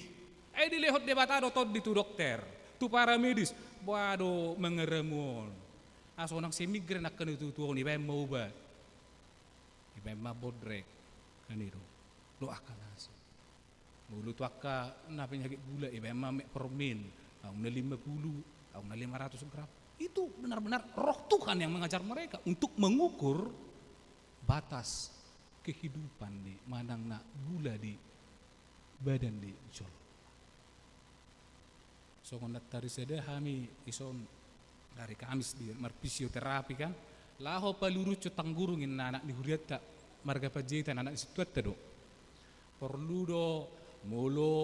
Ai dilehon Debata do tondi tu dokter, tu paramedis, boha do mangaramu on. Aso nang sai migrain angka na tuatua on, ibaen ma obat. Ibaen ma bodrek, kan i do. Doakan asa. Molo tu angka na penyakit gula, ibaen ma metformin, aung na lima puluh, aung na lima ratus gram. Itu benar-benar Roh Tuhan yang mengajar mereka untuk mengukur batas kehidupan di manang na gula di badan ni jolma. Songon na tarisada hami ison hari Kamis di marfisioterapi kan, laho palurushon tanggurung inna anak ni hurianta, marga Panjaitan, anak ni sintuanta do. Porlu do molo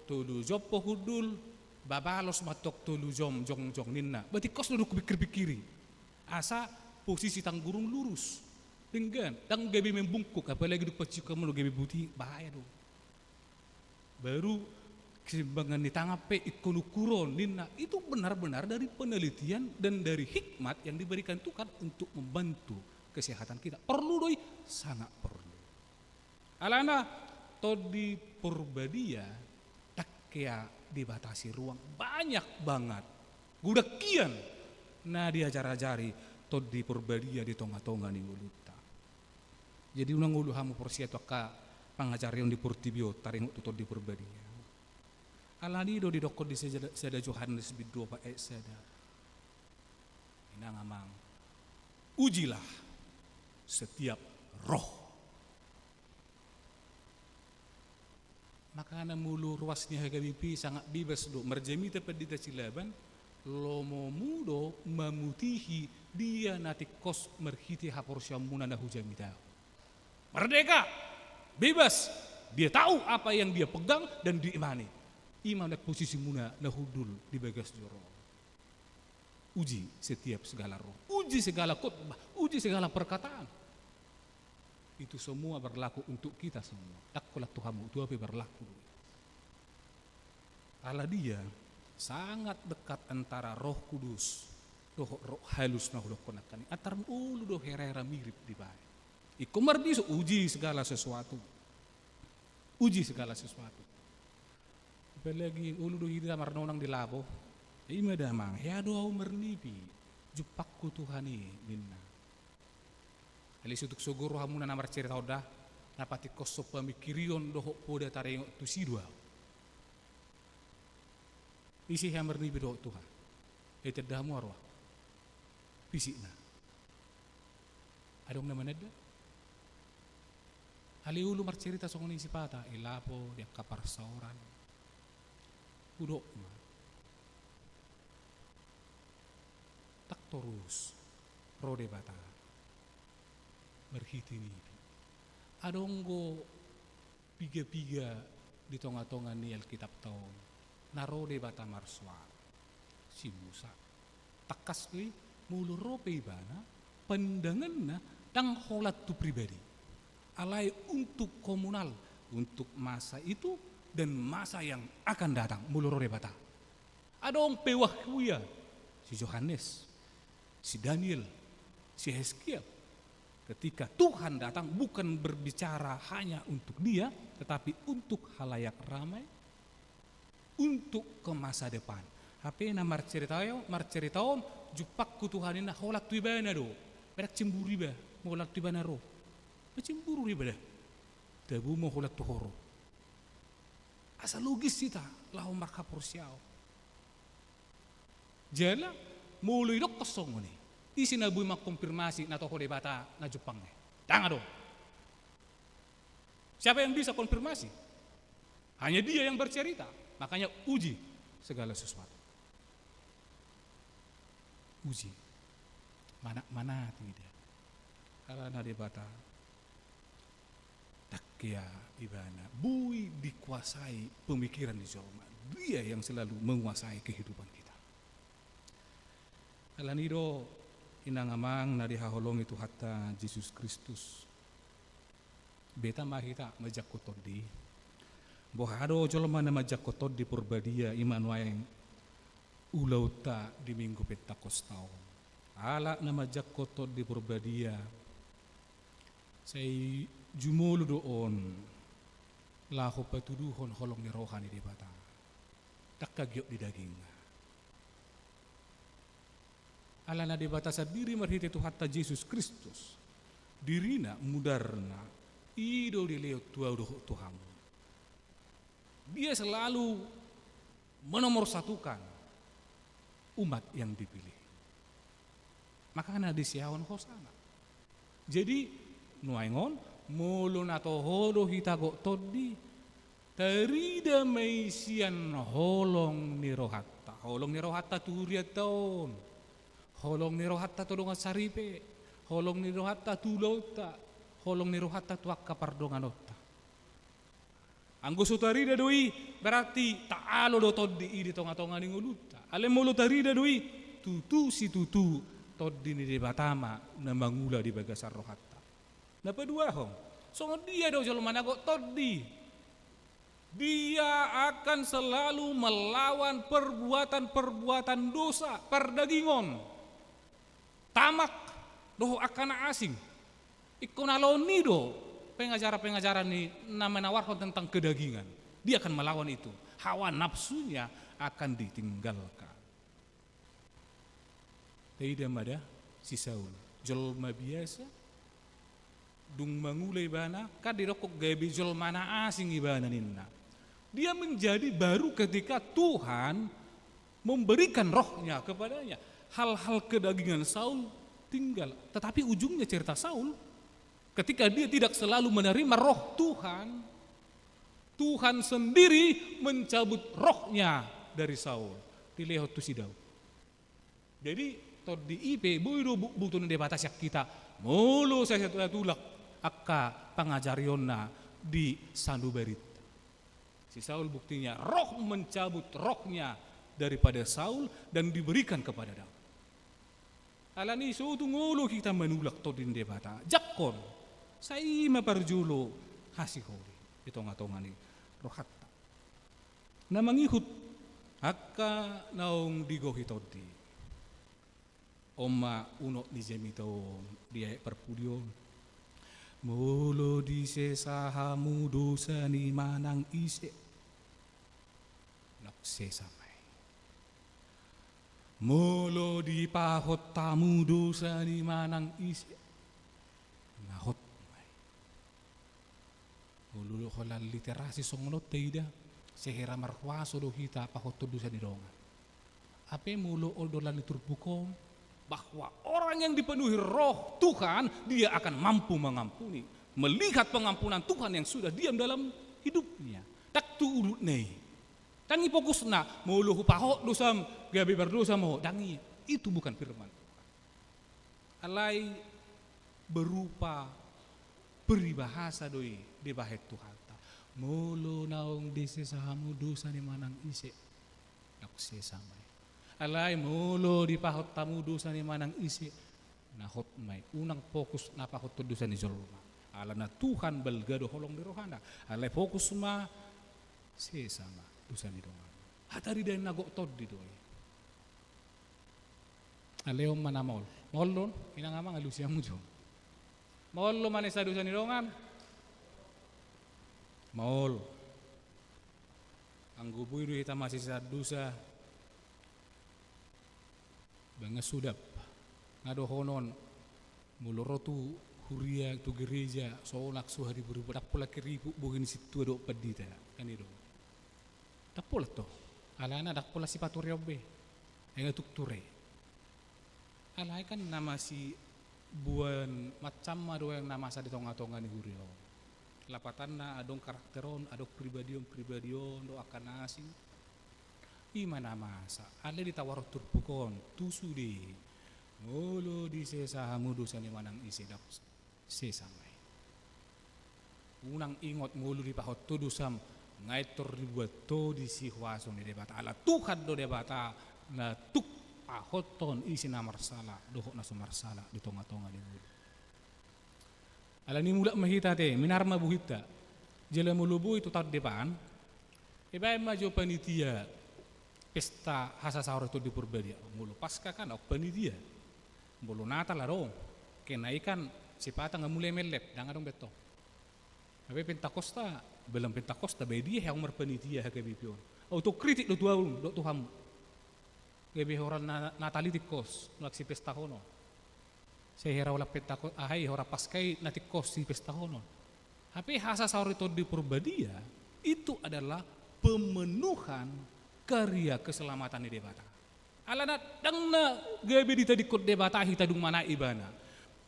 tolu jom ho hundul, ba balos ma tong tolu jom jongjong ninna. Ba tingkos do dung hupingkir-pingkiri. Asa posisi tanggurung lurus. Denggan, ndang gabe membungkuk, apalagi dung paciup hamu gabe buti, bahaya do. Baru keseimbangan ni tangan pe ingkon ukuron ninna, itu benar-benar dari penelitian dan dari hikmat yang diberikan Tuhan untuk membantu kesehatan kita. Porlu do i, sangat porlu. Alana Tondi Porbadia ndang hea dibatasi ruang, banyak banget. Godang hian na diajar-ajari Tondi Porbadia di tonga-tonga ni ngolunta. Jadi unang olo hamu porsea tu angka pangajarion di portibi on taringot tu Tondi Porbadia. Alani do didokkon di sada, sada Johannes bindu opat ayat sada. Inang amang, ujilah setiap roh. Makana molo ruas ni H K B P sangat bebas do, marjamita Pandita Silaban, lomomu do mamutihi dia na tingkos marhite haporseaonmuna na hujamita. Merdeka, bebas, dia tahu apa yang dia pegang dan diimani. I ma na posisimuna na hundul di bagas joro. Uji setiap segala roh, uji segala khotbah, uji segala perkataan. Itu semua berlaku untuk kita semua. Ndang holan tu hamu, tu ahu pe berlaku. Ala dia sangat dekat antara Roh Kudus dohot roh halus na hudokkon nangkin i. Antar ulu do hera-hera mirip dibaen. Ingkon marbisa uji segala sesuatu. Uji segala sesuatu. Apalagi ulu do hita marnonang di lapo. I ma damang, hea do ahu marnipi, jumpangku Tuhan i, ninna. Alai so tung sogo rohamuna na marcarita on da, na patingkoshon pamingkirion dohot poda taringot tusi do ahu. Ise hea marnipi dohot Tuhan? Ai tanda hamu roha. Pisikna. Adong na mananda? Alai olo marcerita songon i sipata, i lapo di angka parsaoran. Hudok ma. Ndang torus ro Debata marhite ni ipi. Adong do piga-piga di tonga-tonga ni Alkitapta on na ro Debata marsoal. Si Musa. Tangkas do i, molo ro pe ibana, pandanganna ndang holan tu pribadi. Alai untuk komunal, untuk masa itu dan masa yang akan datang, molo ro Debata. Adong pe huahuia, si Johannes, si Daniel, si Hesekiel. Ketika Tuhan datang, bukan berbicara hanya untuk dia, tetapi untuk halayak ramai, untuk ke masa depan. Hape na marcerita on, marcerita on, jumpangku Tuhan, ninna, holan tu ibana do. Ndang cemburu iba, molo holan tu ibana ro. Ndang cemburu iba da. Tabo ma holan tu ho ro. Asa logis hita laho marhaporseaon. Jala, molo didokkon songon i, ise na boi mangkonfirmasi na toho Debata na jumpang i? Ndang adong. Siapa yang bisa konfirmasi? Hanya Dia yang bercerita. Makanya uji segala sesuatu. Uji. Manat-manati Dia. Alana Debata ndang hea ibana boi dikuasai pemikiran ni jolma. Dia yang selalu menguasai kehidupan kita. Alani i do, inang amang na dihaholongi Tuhanta Jesus Kristus, beta ma hita manjangkon Tondi. Boha do jolma na manjangkon Tondi Porbadia, i ma nuaeng ulaonta di Minggu Pentakosta on. Halak na manjangkon Tondi Porbadia, sai jumolo do on laho patuduhon holong ni roha ni Debata. Ndang hagiot ni dagingna. Alana Debata sandiri marhite Tuhanta Jesus Kristus, dirina, mudarna, i do dilehon tu ahu dohot tu hamu. Dia selalu menomorsatukan umat yang dipilih. Makana disiahon hosana. Jadi, nuaeng on, molo na toho do hita gok Tondi, tarida ma i sian holong ni rohanta. Holong ni rohanta tu hurianta on. Holong ni rohanta tu dongan saripe. Holong ni rohanta tu ulaonta. Holong ni rohanta tu angka pardonganonta. Anggo so tarida do i, berarti taalo do Tondi i di tonga-tonga ni ngolunta. Alai molo tarida do i, tutu situtu Tondi ni Debata ma na mangula di bagasan rohanta. Na paduahon, songon dia do jolma na gok Tondi? Dia akan selalu melawan perbuatan-perbuatan dosa, pardagingon, tamak, dohot angka na asing. Ingkon alo ni do pengajaran-pengajaran ni na menawarkan tentang kedagingan. Dia akan melawan itu. Hawa nafsunya akan ditinggalkan. Taida ma da si Saul, jolma biasa, dung mangula ibana, kan didokkon gabe jolma na asing ibana ninna. Dia menjadi baru ketika Tuhan memberikan rohnya kepadanya. Hal-hal kedagingan Saul tinggal. Tetapi ujungnya cerita Saul, ketika dia tidak selalu menerima roh Tuhan, Tuhan sendiri mencabut rohnya dari Saul. Dilehon tu si Daud. Jadi, Tondi i pe, boi do bukbuktuna Debata sian hita, molo sai satulak angka pangajarionna di sanubari. Si Saul buktinya, roh mencabut rohnya daripada Saul dan diberikan kepada Daud. Alani i so tung olo hita manulak Tondi ni Debata. Jangkon, sai i ma parjolo hasiholi di tonga-tonga ni rohanta. Na mangihut angka naung digohi Tondi. On ma unok ni jamita on di ayat parpudi on. Molo disesa hamu dosa ni manang ise, naung sesa ma i. Molo dipahot hamu dosa ni manang ise, na hot ma i. Molo holan literasi songon on taida, sehera marhuaso do hita pahothon dosa ni dongan. Hape molo on do holan di turpuk on, bahwa orang yang dipenuhi roh Tuhan, dia akan mampu mengampuni. Melihat pengampunan Tuhan yang sudah diam dalam hidupnya. Ndang tu ulutna i. Ndang i fokusna, molo hupahot dosam, gabe mardosa ma ho. Ndang i. Itu bukan firman Tuhan. Alai berupa peribahasa do i dibahen Tuhanta. Molo naung disesa hamu dosa ni manang ise, ndang sesa ma i. Alai molo dipahot hamu dosa ni manang ise, na hot ma i. Unang fokus na pahothon dosa ni jolma. Alana Tuhan balga do holong ni rohana. Alai fokus ma, sesa ma dosa ni dongan. Hata didai na gok tondi do i. Alehon ma na maol. Maol do on, inang amang, alusi hamu jo. Maol do manesa dosa ni dongan. Maol. Anggo boi do hita masesaan dosa, baen sudap. Nga dohonon, molo ro tu huria, tu gereja, so onak so haribut-ribut, ndang pola kiriput bohi ni sintua dohot pandita. Kan i do. Ndang pola to. Alana ndang pola sipatureon be. Ai nga tung ture. Alai kan na masiboan macam ma do na masa di tonga-tonga ni huria on. Lapatanna adong karakter on, adong pribadi on, pribadi on do angka na asing. I ma na masa, alai ditawarhon turpuk on, tu sude. Molo disesa hamu dosa ni manang ise, ndang sesa ma i. Unang ingot molo dipahot ho dosam, nga intor dibuat ho disi huaso ni Debata. Ala Tuhan do Debata na tuk pahothon ise na marsala dohot na so marsala di tonga-tonga ni ngolu. Alani mulak ma hita ate, minar ma bohinta. Jala molo boi tu taon depan, ibaen ma jo panitia pesta hasasaor ni Tondi Porbadia. Molo Paska kan adong panitia. Molo Natal adong. Kena i kan sipata nga mulai mellep, ndang adong be tong. Hape Pentakosta, belum Pentakosta, baen dia hea ahu marpanitia H K B P on. Autokritik do tu ahu, dohot tu hamu. Gabe hora na-, Natal i tingkos, nuaeng sipestahonon. Sai hera holan Pentakos-, aha i, hora Paska i na tingkos sipestahonon. Hape hasasaor ni Tondi Porbadia itu adalah pemenuhan karya keselamatan ni Debata. Alana ndang na gabe ditadingkon Debata hita dung manaek ibana.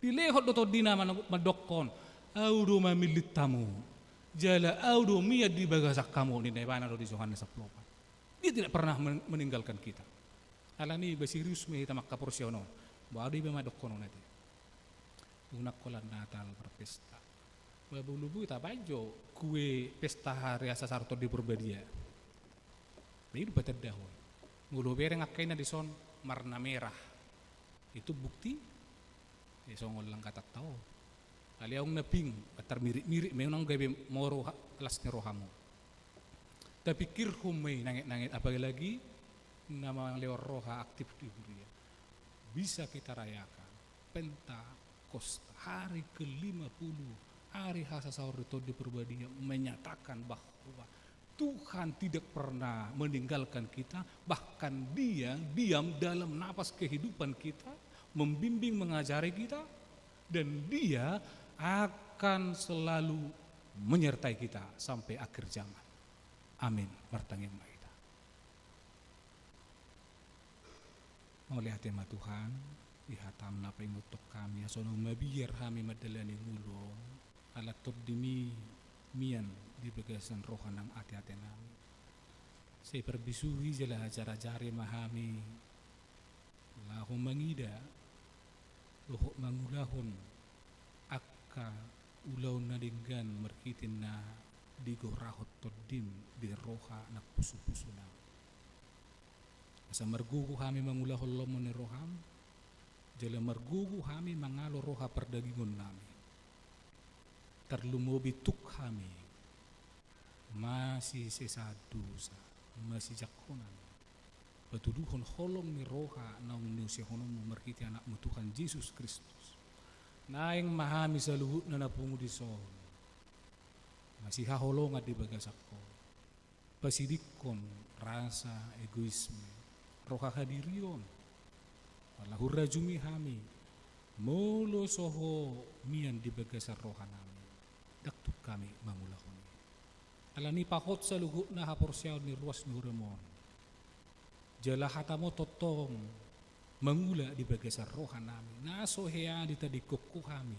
Dilehon do tondina man-, mandokkon, ahu do mamillit hamu. Jala ahu do mian di bagasan hamu, ninna ibana do di Johannes sampulu opat. Dia tidak pernah men-, meninggalkan kita. Alani i ba serius ma hita mangkaporseaon on. Ba adong iba ma dohonon ate. Unang holan Natal marpesta. Ba molo boi tabaen jo kue pesta hari hasasaor ni Tondi Porbadia. Ba i do patandahon. Molo bereng angka ina dison marna merah. Itu bukti. Eh, songon langgatanta on. Alai adong na pink, antar mirik-mirik ma i, unang gabe moro ha-, las ni rohamu. Tapingkirhon ma i nanget-nanget, apalagi na malehon roha aktif di huria. Bisa kita rayakan Pentakosta, hari kelima puluh, hari hasasaor ni Tondi Porbadia, menyatakan bahwa Tuhan tidak pernah meninggalkan kita, bahkan Dia diam dalam napas kehidupan kita, membimbing, mengajari kita, dan Dia akan selalu menyertai kita sampai akhir zaman. Amin. Martangiang ma hita. Mauliate ma Tuhan, di hataM na paingothon hami, asa unang mabiar hami mandalani ngolu on, ala TondiMi mian di bagasan roha nang ateate nami. Sai parbisuhi jala ajarajari ma hami, laho mangida, dohot mangulahon angka ulaon na denggan marhite na digorahon TondiM di roha nang pusupusu nami. Asa margogo hami mangulahon lomo ni rohaM, jala margogo hami mangalo roha pardagingon nami. Tarlumobi tuk hami masisesa dosa, masijangkonan, patuduhon holong ni roha naung niusehononMu marhite AnakMu Tuhan Jesus Kristus. Naeng ma hami saluhutna na pungu dison masihaholongan di bagasan Ho. Pasidingkon rasa egoisme, roha hadirion. Ala hurajumi hami, molo so Ho mian di bagasan roha nami, ndang tuk hami mangulahon i. Alani pahot saluhutna haporseaon ni ruas ni huriaM on. Jala hataM on tongtong mangula di bagasan roha nami, na so hea ditadingkon Ho hami.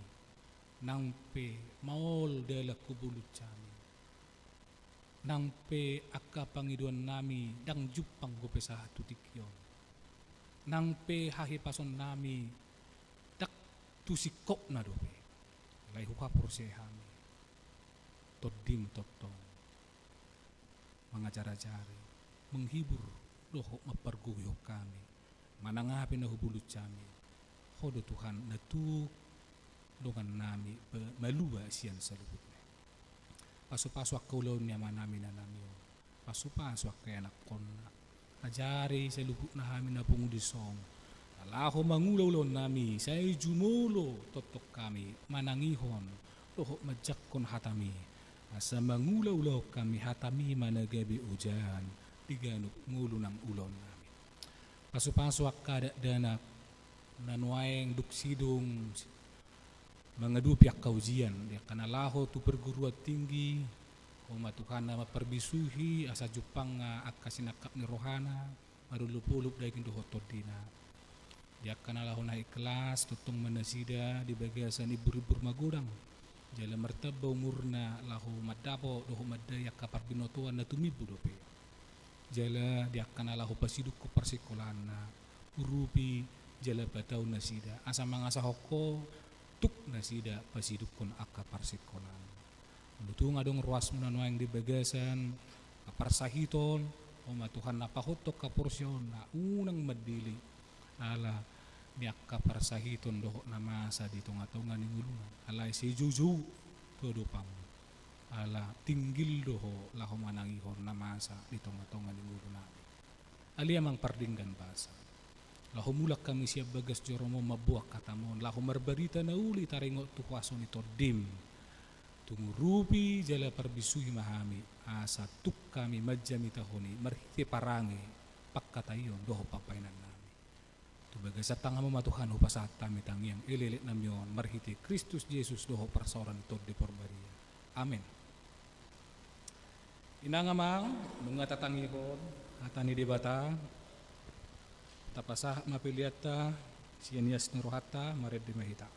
Nang pe maol dalan hubulus hami, nang pe angka pangidoannami ndang jumpang dope sahat tu tingki on, nang pe hahipasonnami ndang tu singkopna dope, alai huhaporseai hami Tondim tongtong mangajar-ajari, menghibur dohot mampargogoi hami, manangapi na hubulus hami. Ho do Tuhan na tuk dongannami, pe malua sian saluhutna. Pasu-pasu angka ulaon ni amanami, inanami on. Pasu-pasu angka ianakhonna. Ajari saluhutna hami na pungu dison, na laho mangula ulaonnami, sai jumolo tongtong hami manangihon dohot manjangkon hatami, asa mangula ulaon hami hatami ma na gabe ojahan di ganup ngolu nang ulaonnami. Pasu-pasu angka dakdanak na nuaeng dung sidung mangadopi angka ujian, di angka na laho tu perguruan tinggi, Ho ma Tuhan na mamparbisuhi asa jumpang angka sinangkap ni rohana, marolopolop daging dohot tondina. Di angka na laho naik kelas, tongtong ma nasida di bagasan imbur-imbur magodang, jala martamba umurna laho mandapot dohot mandai angka parbinotoan na tumimbo dope. Jala di angka na laho pasidukkon parsingkolaanna, urupi jala patau nasida, asa mangasahon Ho tuk nasida pasidukkon angka parsingkolaan. Molo tung adong ruasmu na nuaeng di bagasan parsahiton, Ho ma Tuhan na pahothon haporseaonna, unang mandele ala ni angka parsahiton dohot na masa di tonga-tonga ni ngoluna, alai sai joujou tu adopanmu, ala tinggil do Ho laho manangihon na masa di tonga-tonga ni ngolunami. Ale Amang pardenggan basa, laho mulak hami sian bagas joroMu mamboan hataMu on, laho marbarita na uli taringot tu huaso ni TondiM. Tung urupi jala parbisuhi ma hami, asa tuk hami manjamitahon i marhite parange, pangkataion dohot pambahenannami. Tu bagasan tanganMu ma Tuhan hupasahat hami tangiang elekeleknami on, marhite Kristus Jesus dohot parsaoran ni Tondi Parbadia. Amen. Inang amang, nunga tatangihon hata ni Debata, tapasahat ma peleanta sian ias ni rohanta, marende ma hita.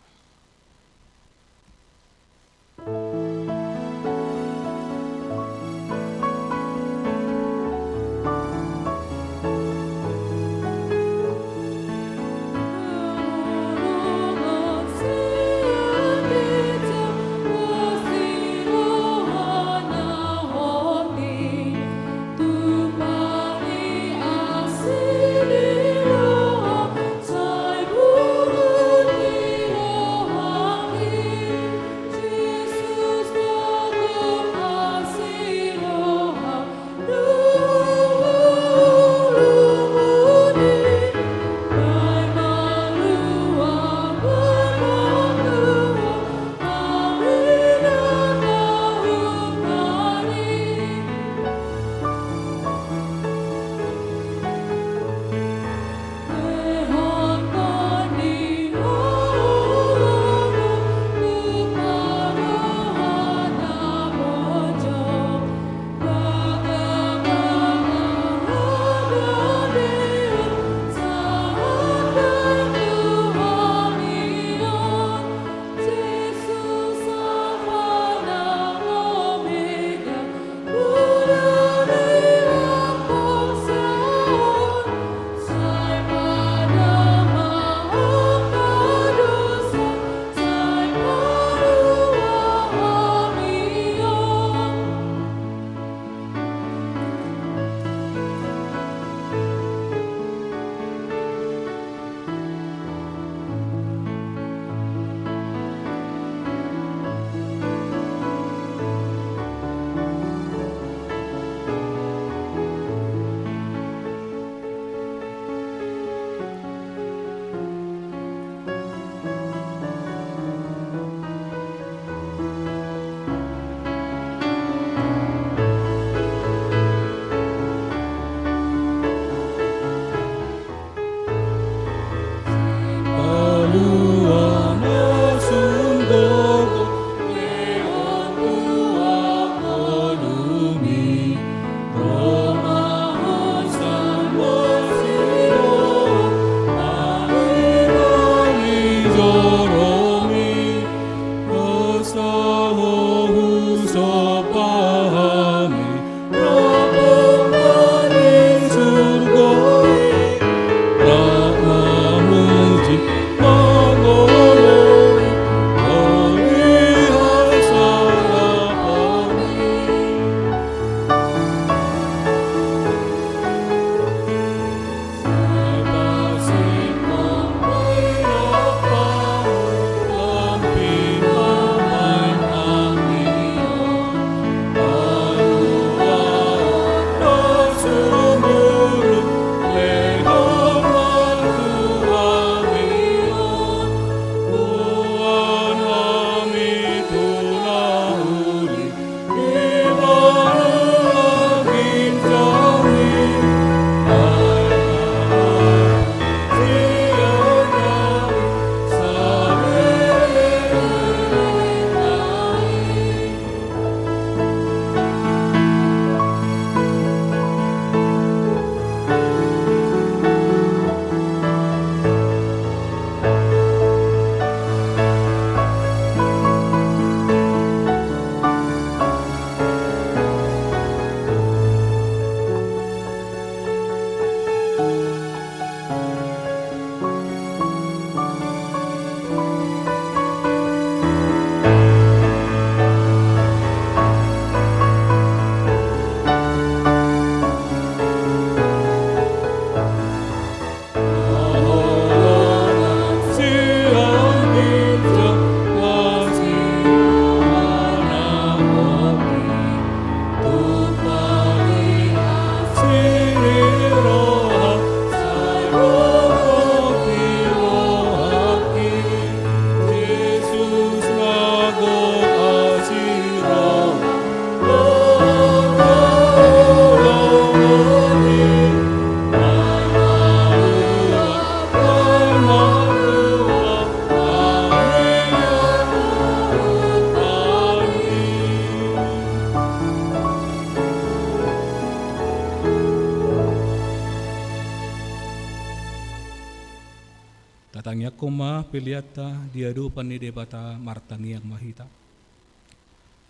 Tangiangkon ma peleanta di adopan ni Debata. Martangiang ma hita.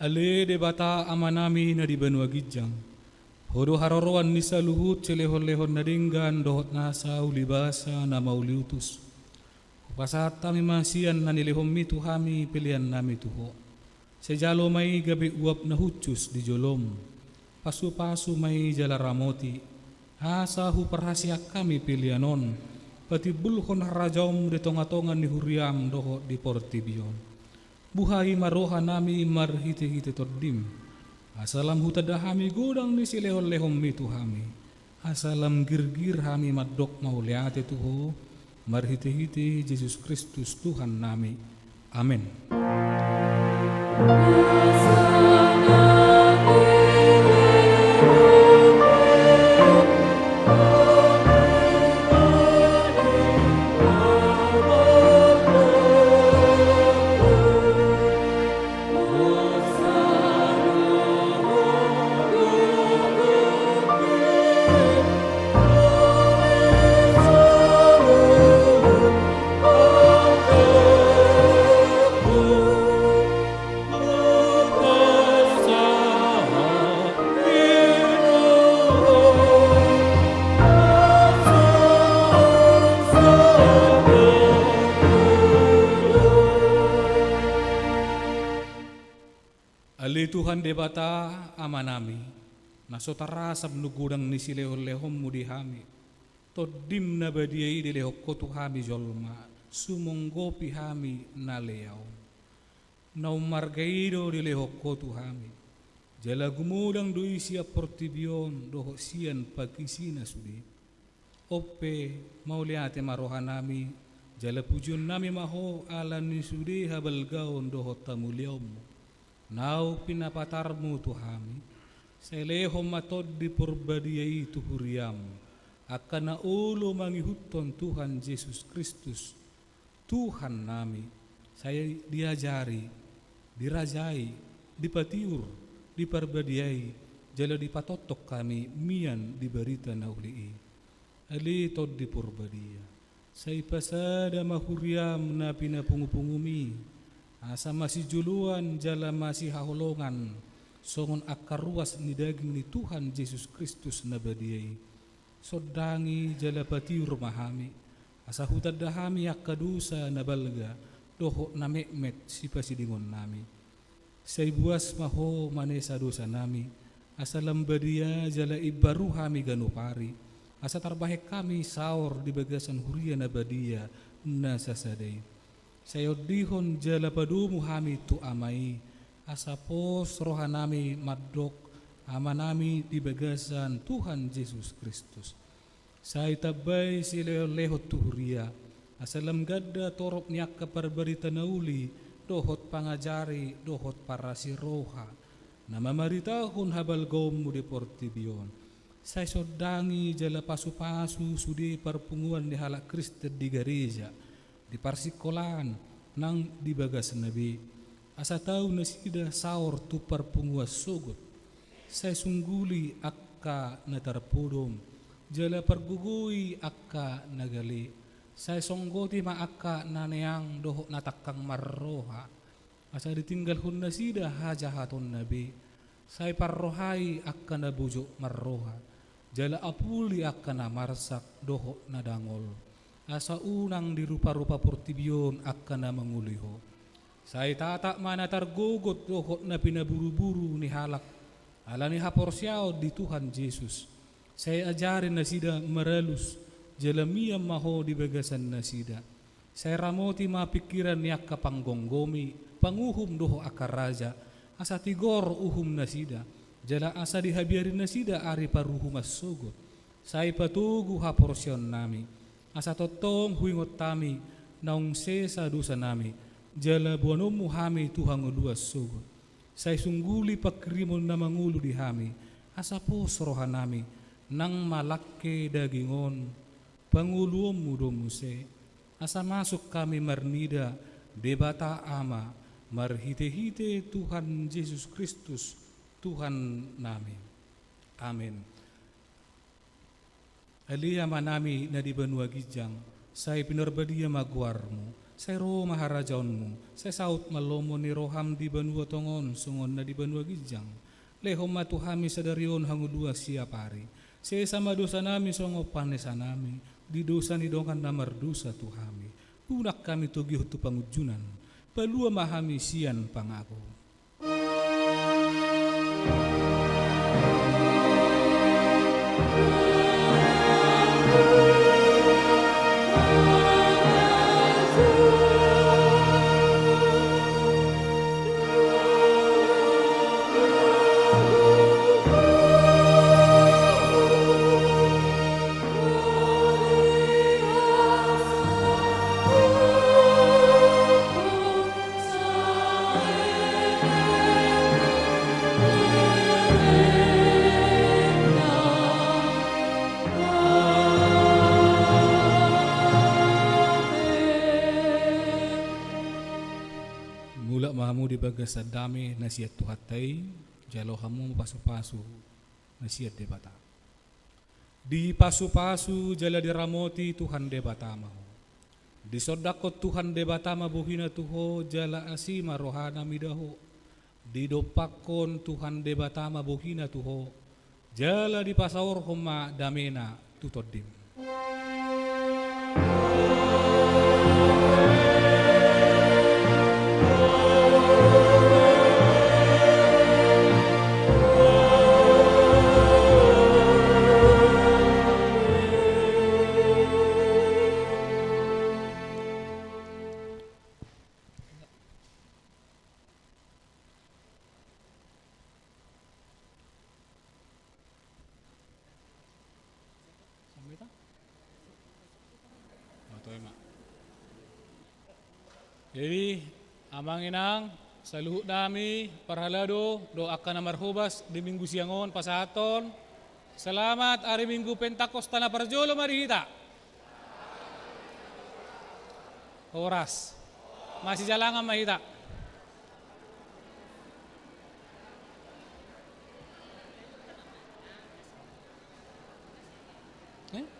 Ale Debata Amanami na di banua ginjang, Ho do haroroan ni saluhut silehonlehon na denggan dohot nasa ulibasa na mauliutus. Hupasahat hami ma sian na nilehonMi tu hami peleannami tu Ho. Sai jalo ma i gabe uap na hushus di joloM. Pasupasu ma i jala ramoti, asa huparhaseang hami pelean on patimbulhon harajaonMu di tongatonga ni huriaM dohot di portibi on. Buhai ma rohanami marhitehite TondiM, asa lam hutanda hami godang ni silehonlehonMi tu hami, asa lam girgir hami mandok mauliate tu Ho, marhitehite Jesus Kristus Tuhannami. Amen. Ale Tuhan Debata Amanami, na so tarasam godang ni silehonlehonMu di hami, TondiM na badia i dilehon Ho tu hami jolma, sumonggopi hami na lea on. Na ummarga i do dilehon Ho tu hami, jala gumodang do i sian portibi on dohot sian pangisina sude. On pe, mauliate ma rohanami, jala pujionnami ma Ho ala ni sude habalgaon dohot hamuliaonMu, naung pinapatarMu tu hami. Sai lehon ma Tondi Porbadia i tu huriaM angka na olo mangihuthon Tuhan Jesus Kristus, Tuhannami, sai diajari, dirajai, dipatiur, diparbadiai, jala dipatongtong hami mian di barita na uli i. Ale Tondi Porbadia, sai pasada ma huriaM na pinapungupunguMi, asa masijoloan jala masihaholongan, songon angka ruas ni daging ni Tuhan Jesus Kristus na badia i. Sondangi jala patiur ma hami, asa hutanda hami angka dosa na balga dohot na metmet sipasidingonnami. Sai buas ma Ho manesa dosanami, asa lam badia jala imbaru hami ganup ari, asa tarbahen hami saor di bagasan huria na badia na sasada i. Sai ondihon jala padomu hami tu Ama i, asa pos rohanami mandok Amanami di bagasan Tuhan Jesus Kristus. Sai tambai silehonlehon tu huria, asa lam ganda torop ni angka parbarita na uli, dohot pangajari, dohot parasi roha, na mamaritahon habalgaonMu di portibi on. Sai sondangi jala pasupasu sude parpunguan ni halak Kristen di gareja, di parsingkolaan, nang di bagasna be, asa tau nasida saor tu parpunguan sogot. Sai sungguli angka na tarpodom, jala pargogoi angka na gale. Sai songgoti ma angka na neang dohot na tangkang marroha, asa ditinggalhon nasida hajahatonna be. Sai parrohai angka na bojok marroha, jala apuli angka na marsak dohot na dangol, asa unang diruparupa portibi on angka na mangoloi Ho. Sai tatap ma na targogot dohot na pinaburuburu ni halak ala ni haporseaon di Tuhan Jesus. Sai ajari nasida maralus, jala mian ma Ho di bagasan nasida. Sai ramoti ma pingkiran ni angka panggomgomi, panguhum dohot angka raja, asa tigor uhum nasida, jala asa dihabiari nasida ari paruhuman sogot. Sai patogu haporseaonnami, asa tongtong huingot hami naung sesa dosanami, jala boanonmu hami tu hangoluan sogot. Sai sungguli pangkirimon na mangolu di hami, asa pos rohanami, nang malangke daging on, pangoluonmu do muse, asa masuk hami marnida, Debata Ama, marhitehite Tuhan Jesus Kristus, Tuhannami. Amen. Ale Amanami na di banua ginjang, Sai pinarbadia ma goarmu, sai ro ma harajaonmu, sai saut ma lomo ni roham di banua tonga on songon na di banua ginjang. Lehon ma tu hami sadari on hangoluan siapari. Sesa ma dosanami songon panesanami di dosa ni dongan na mardosa tu hami. Unang hami togihon tu pangunjunan. Palua ma hami sian pangago. Mulak ma hamu di bagasan dame na sian Tuhanta i, jalo hamu pasupasu na sian Debata. Dipasupasu jala diramoti Tuhan Debata ma ho. Disondangkon Tuhan Debata ma bohina tu ho jala asi ma rohana mida ho. Didompakkon Tuhan Debata ma bohina tu ho jala dipasaorhon ma damena tu tondim. Jadi, amang inang, saluhut nami, parhalado, dohot angka na marhobas di minggu siang on pasahathon. Selamat ari Minggu Pentakosta na parjolo ma di hita. Horas. Masijalangan ma hita. Eh?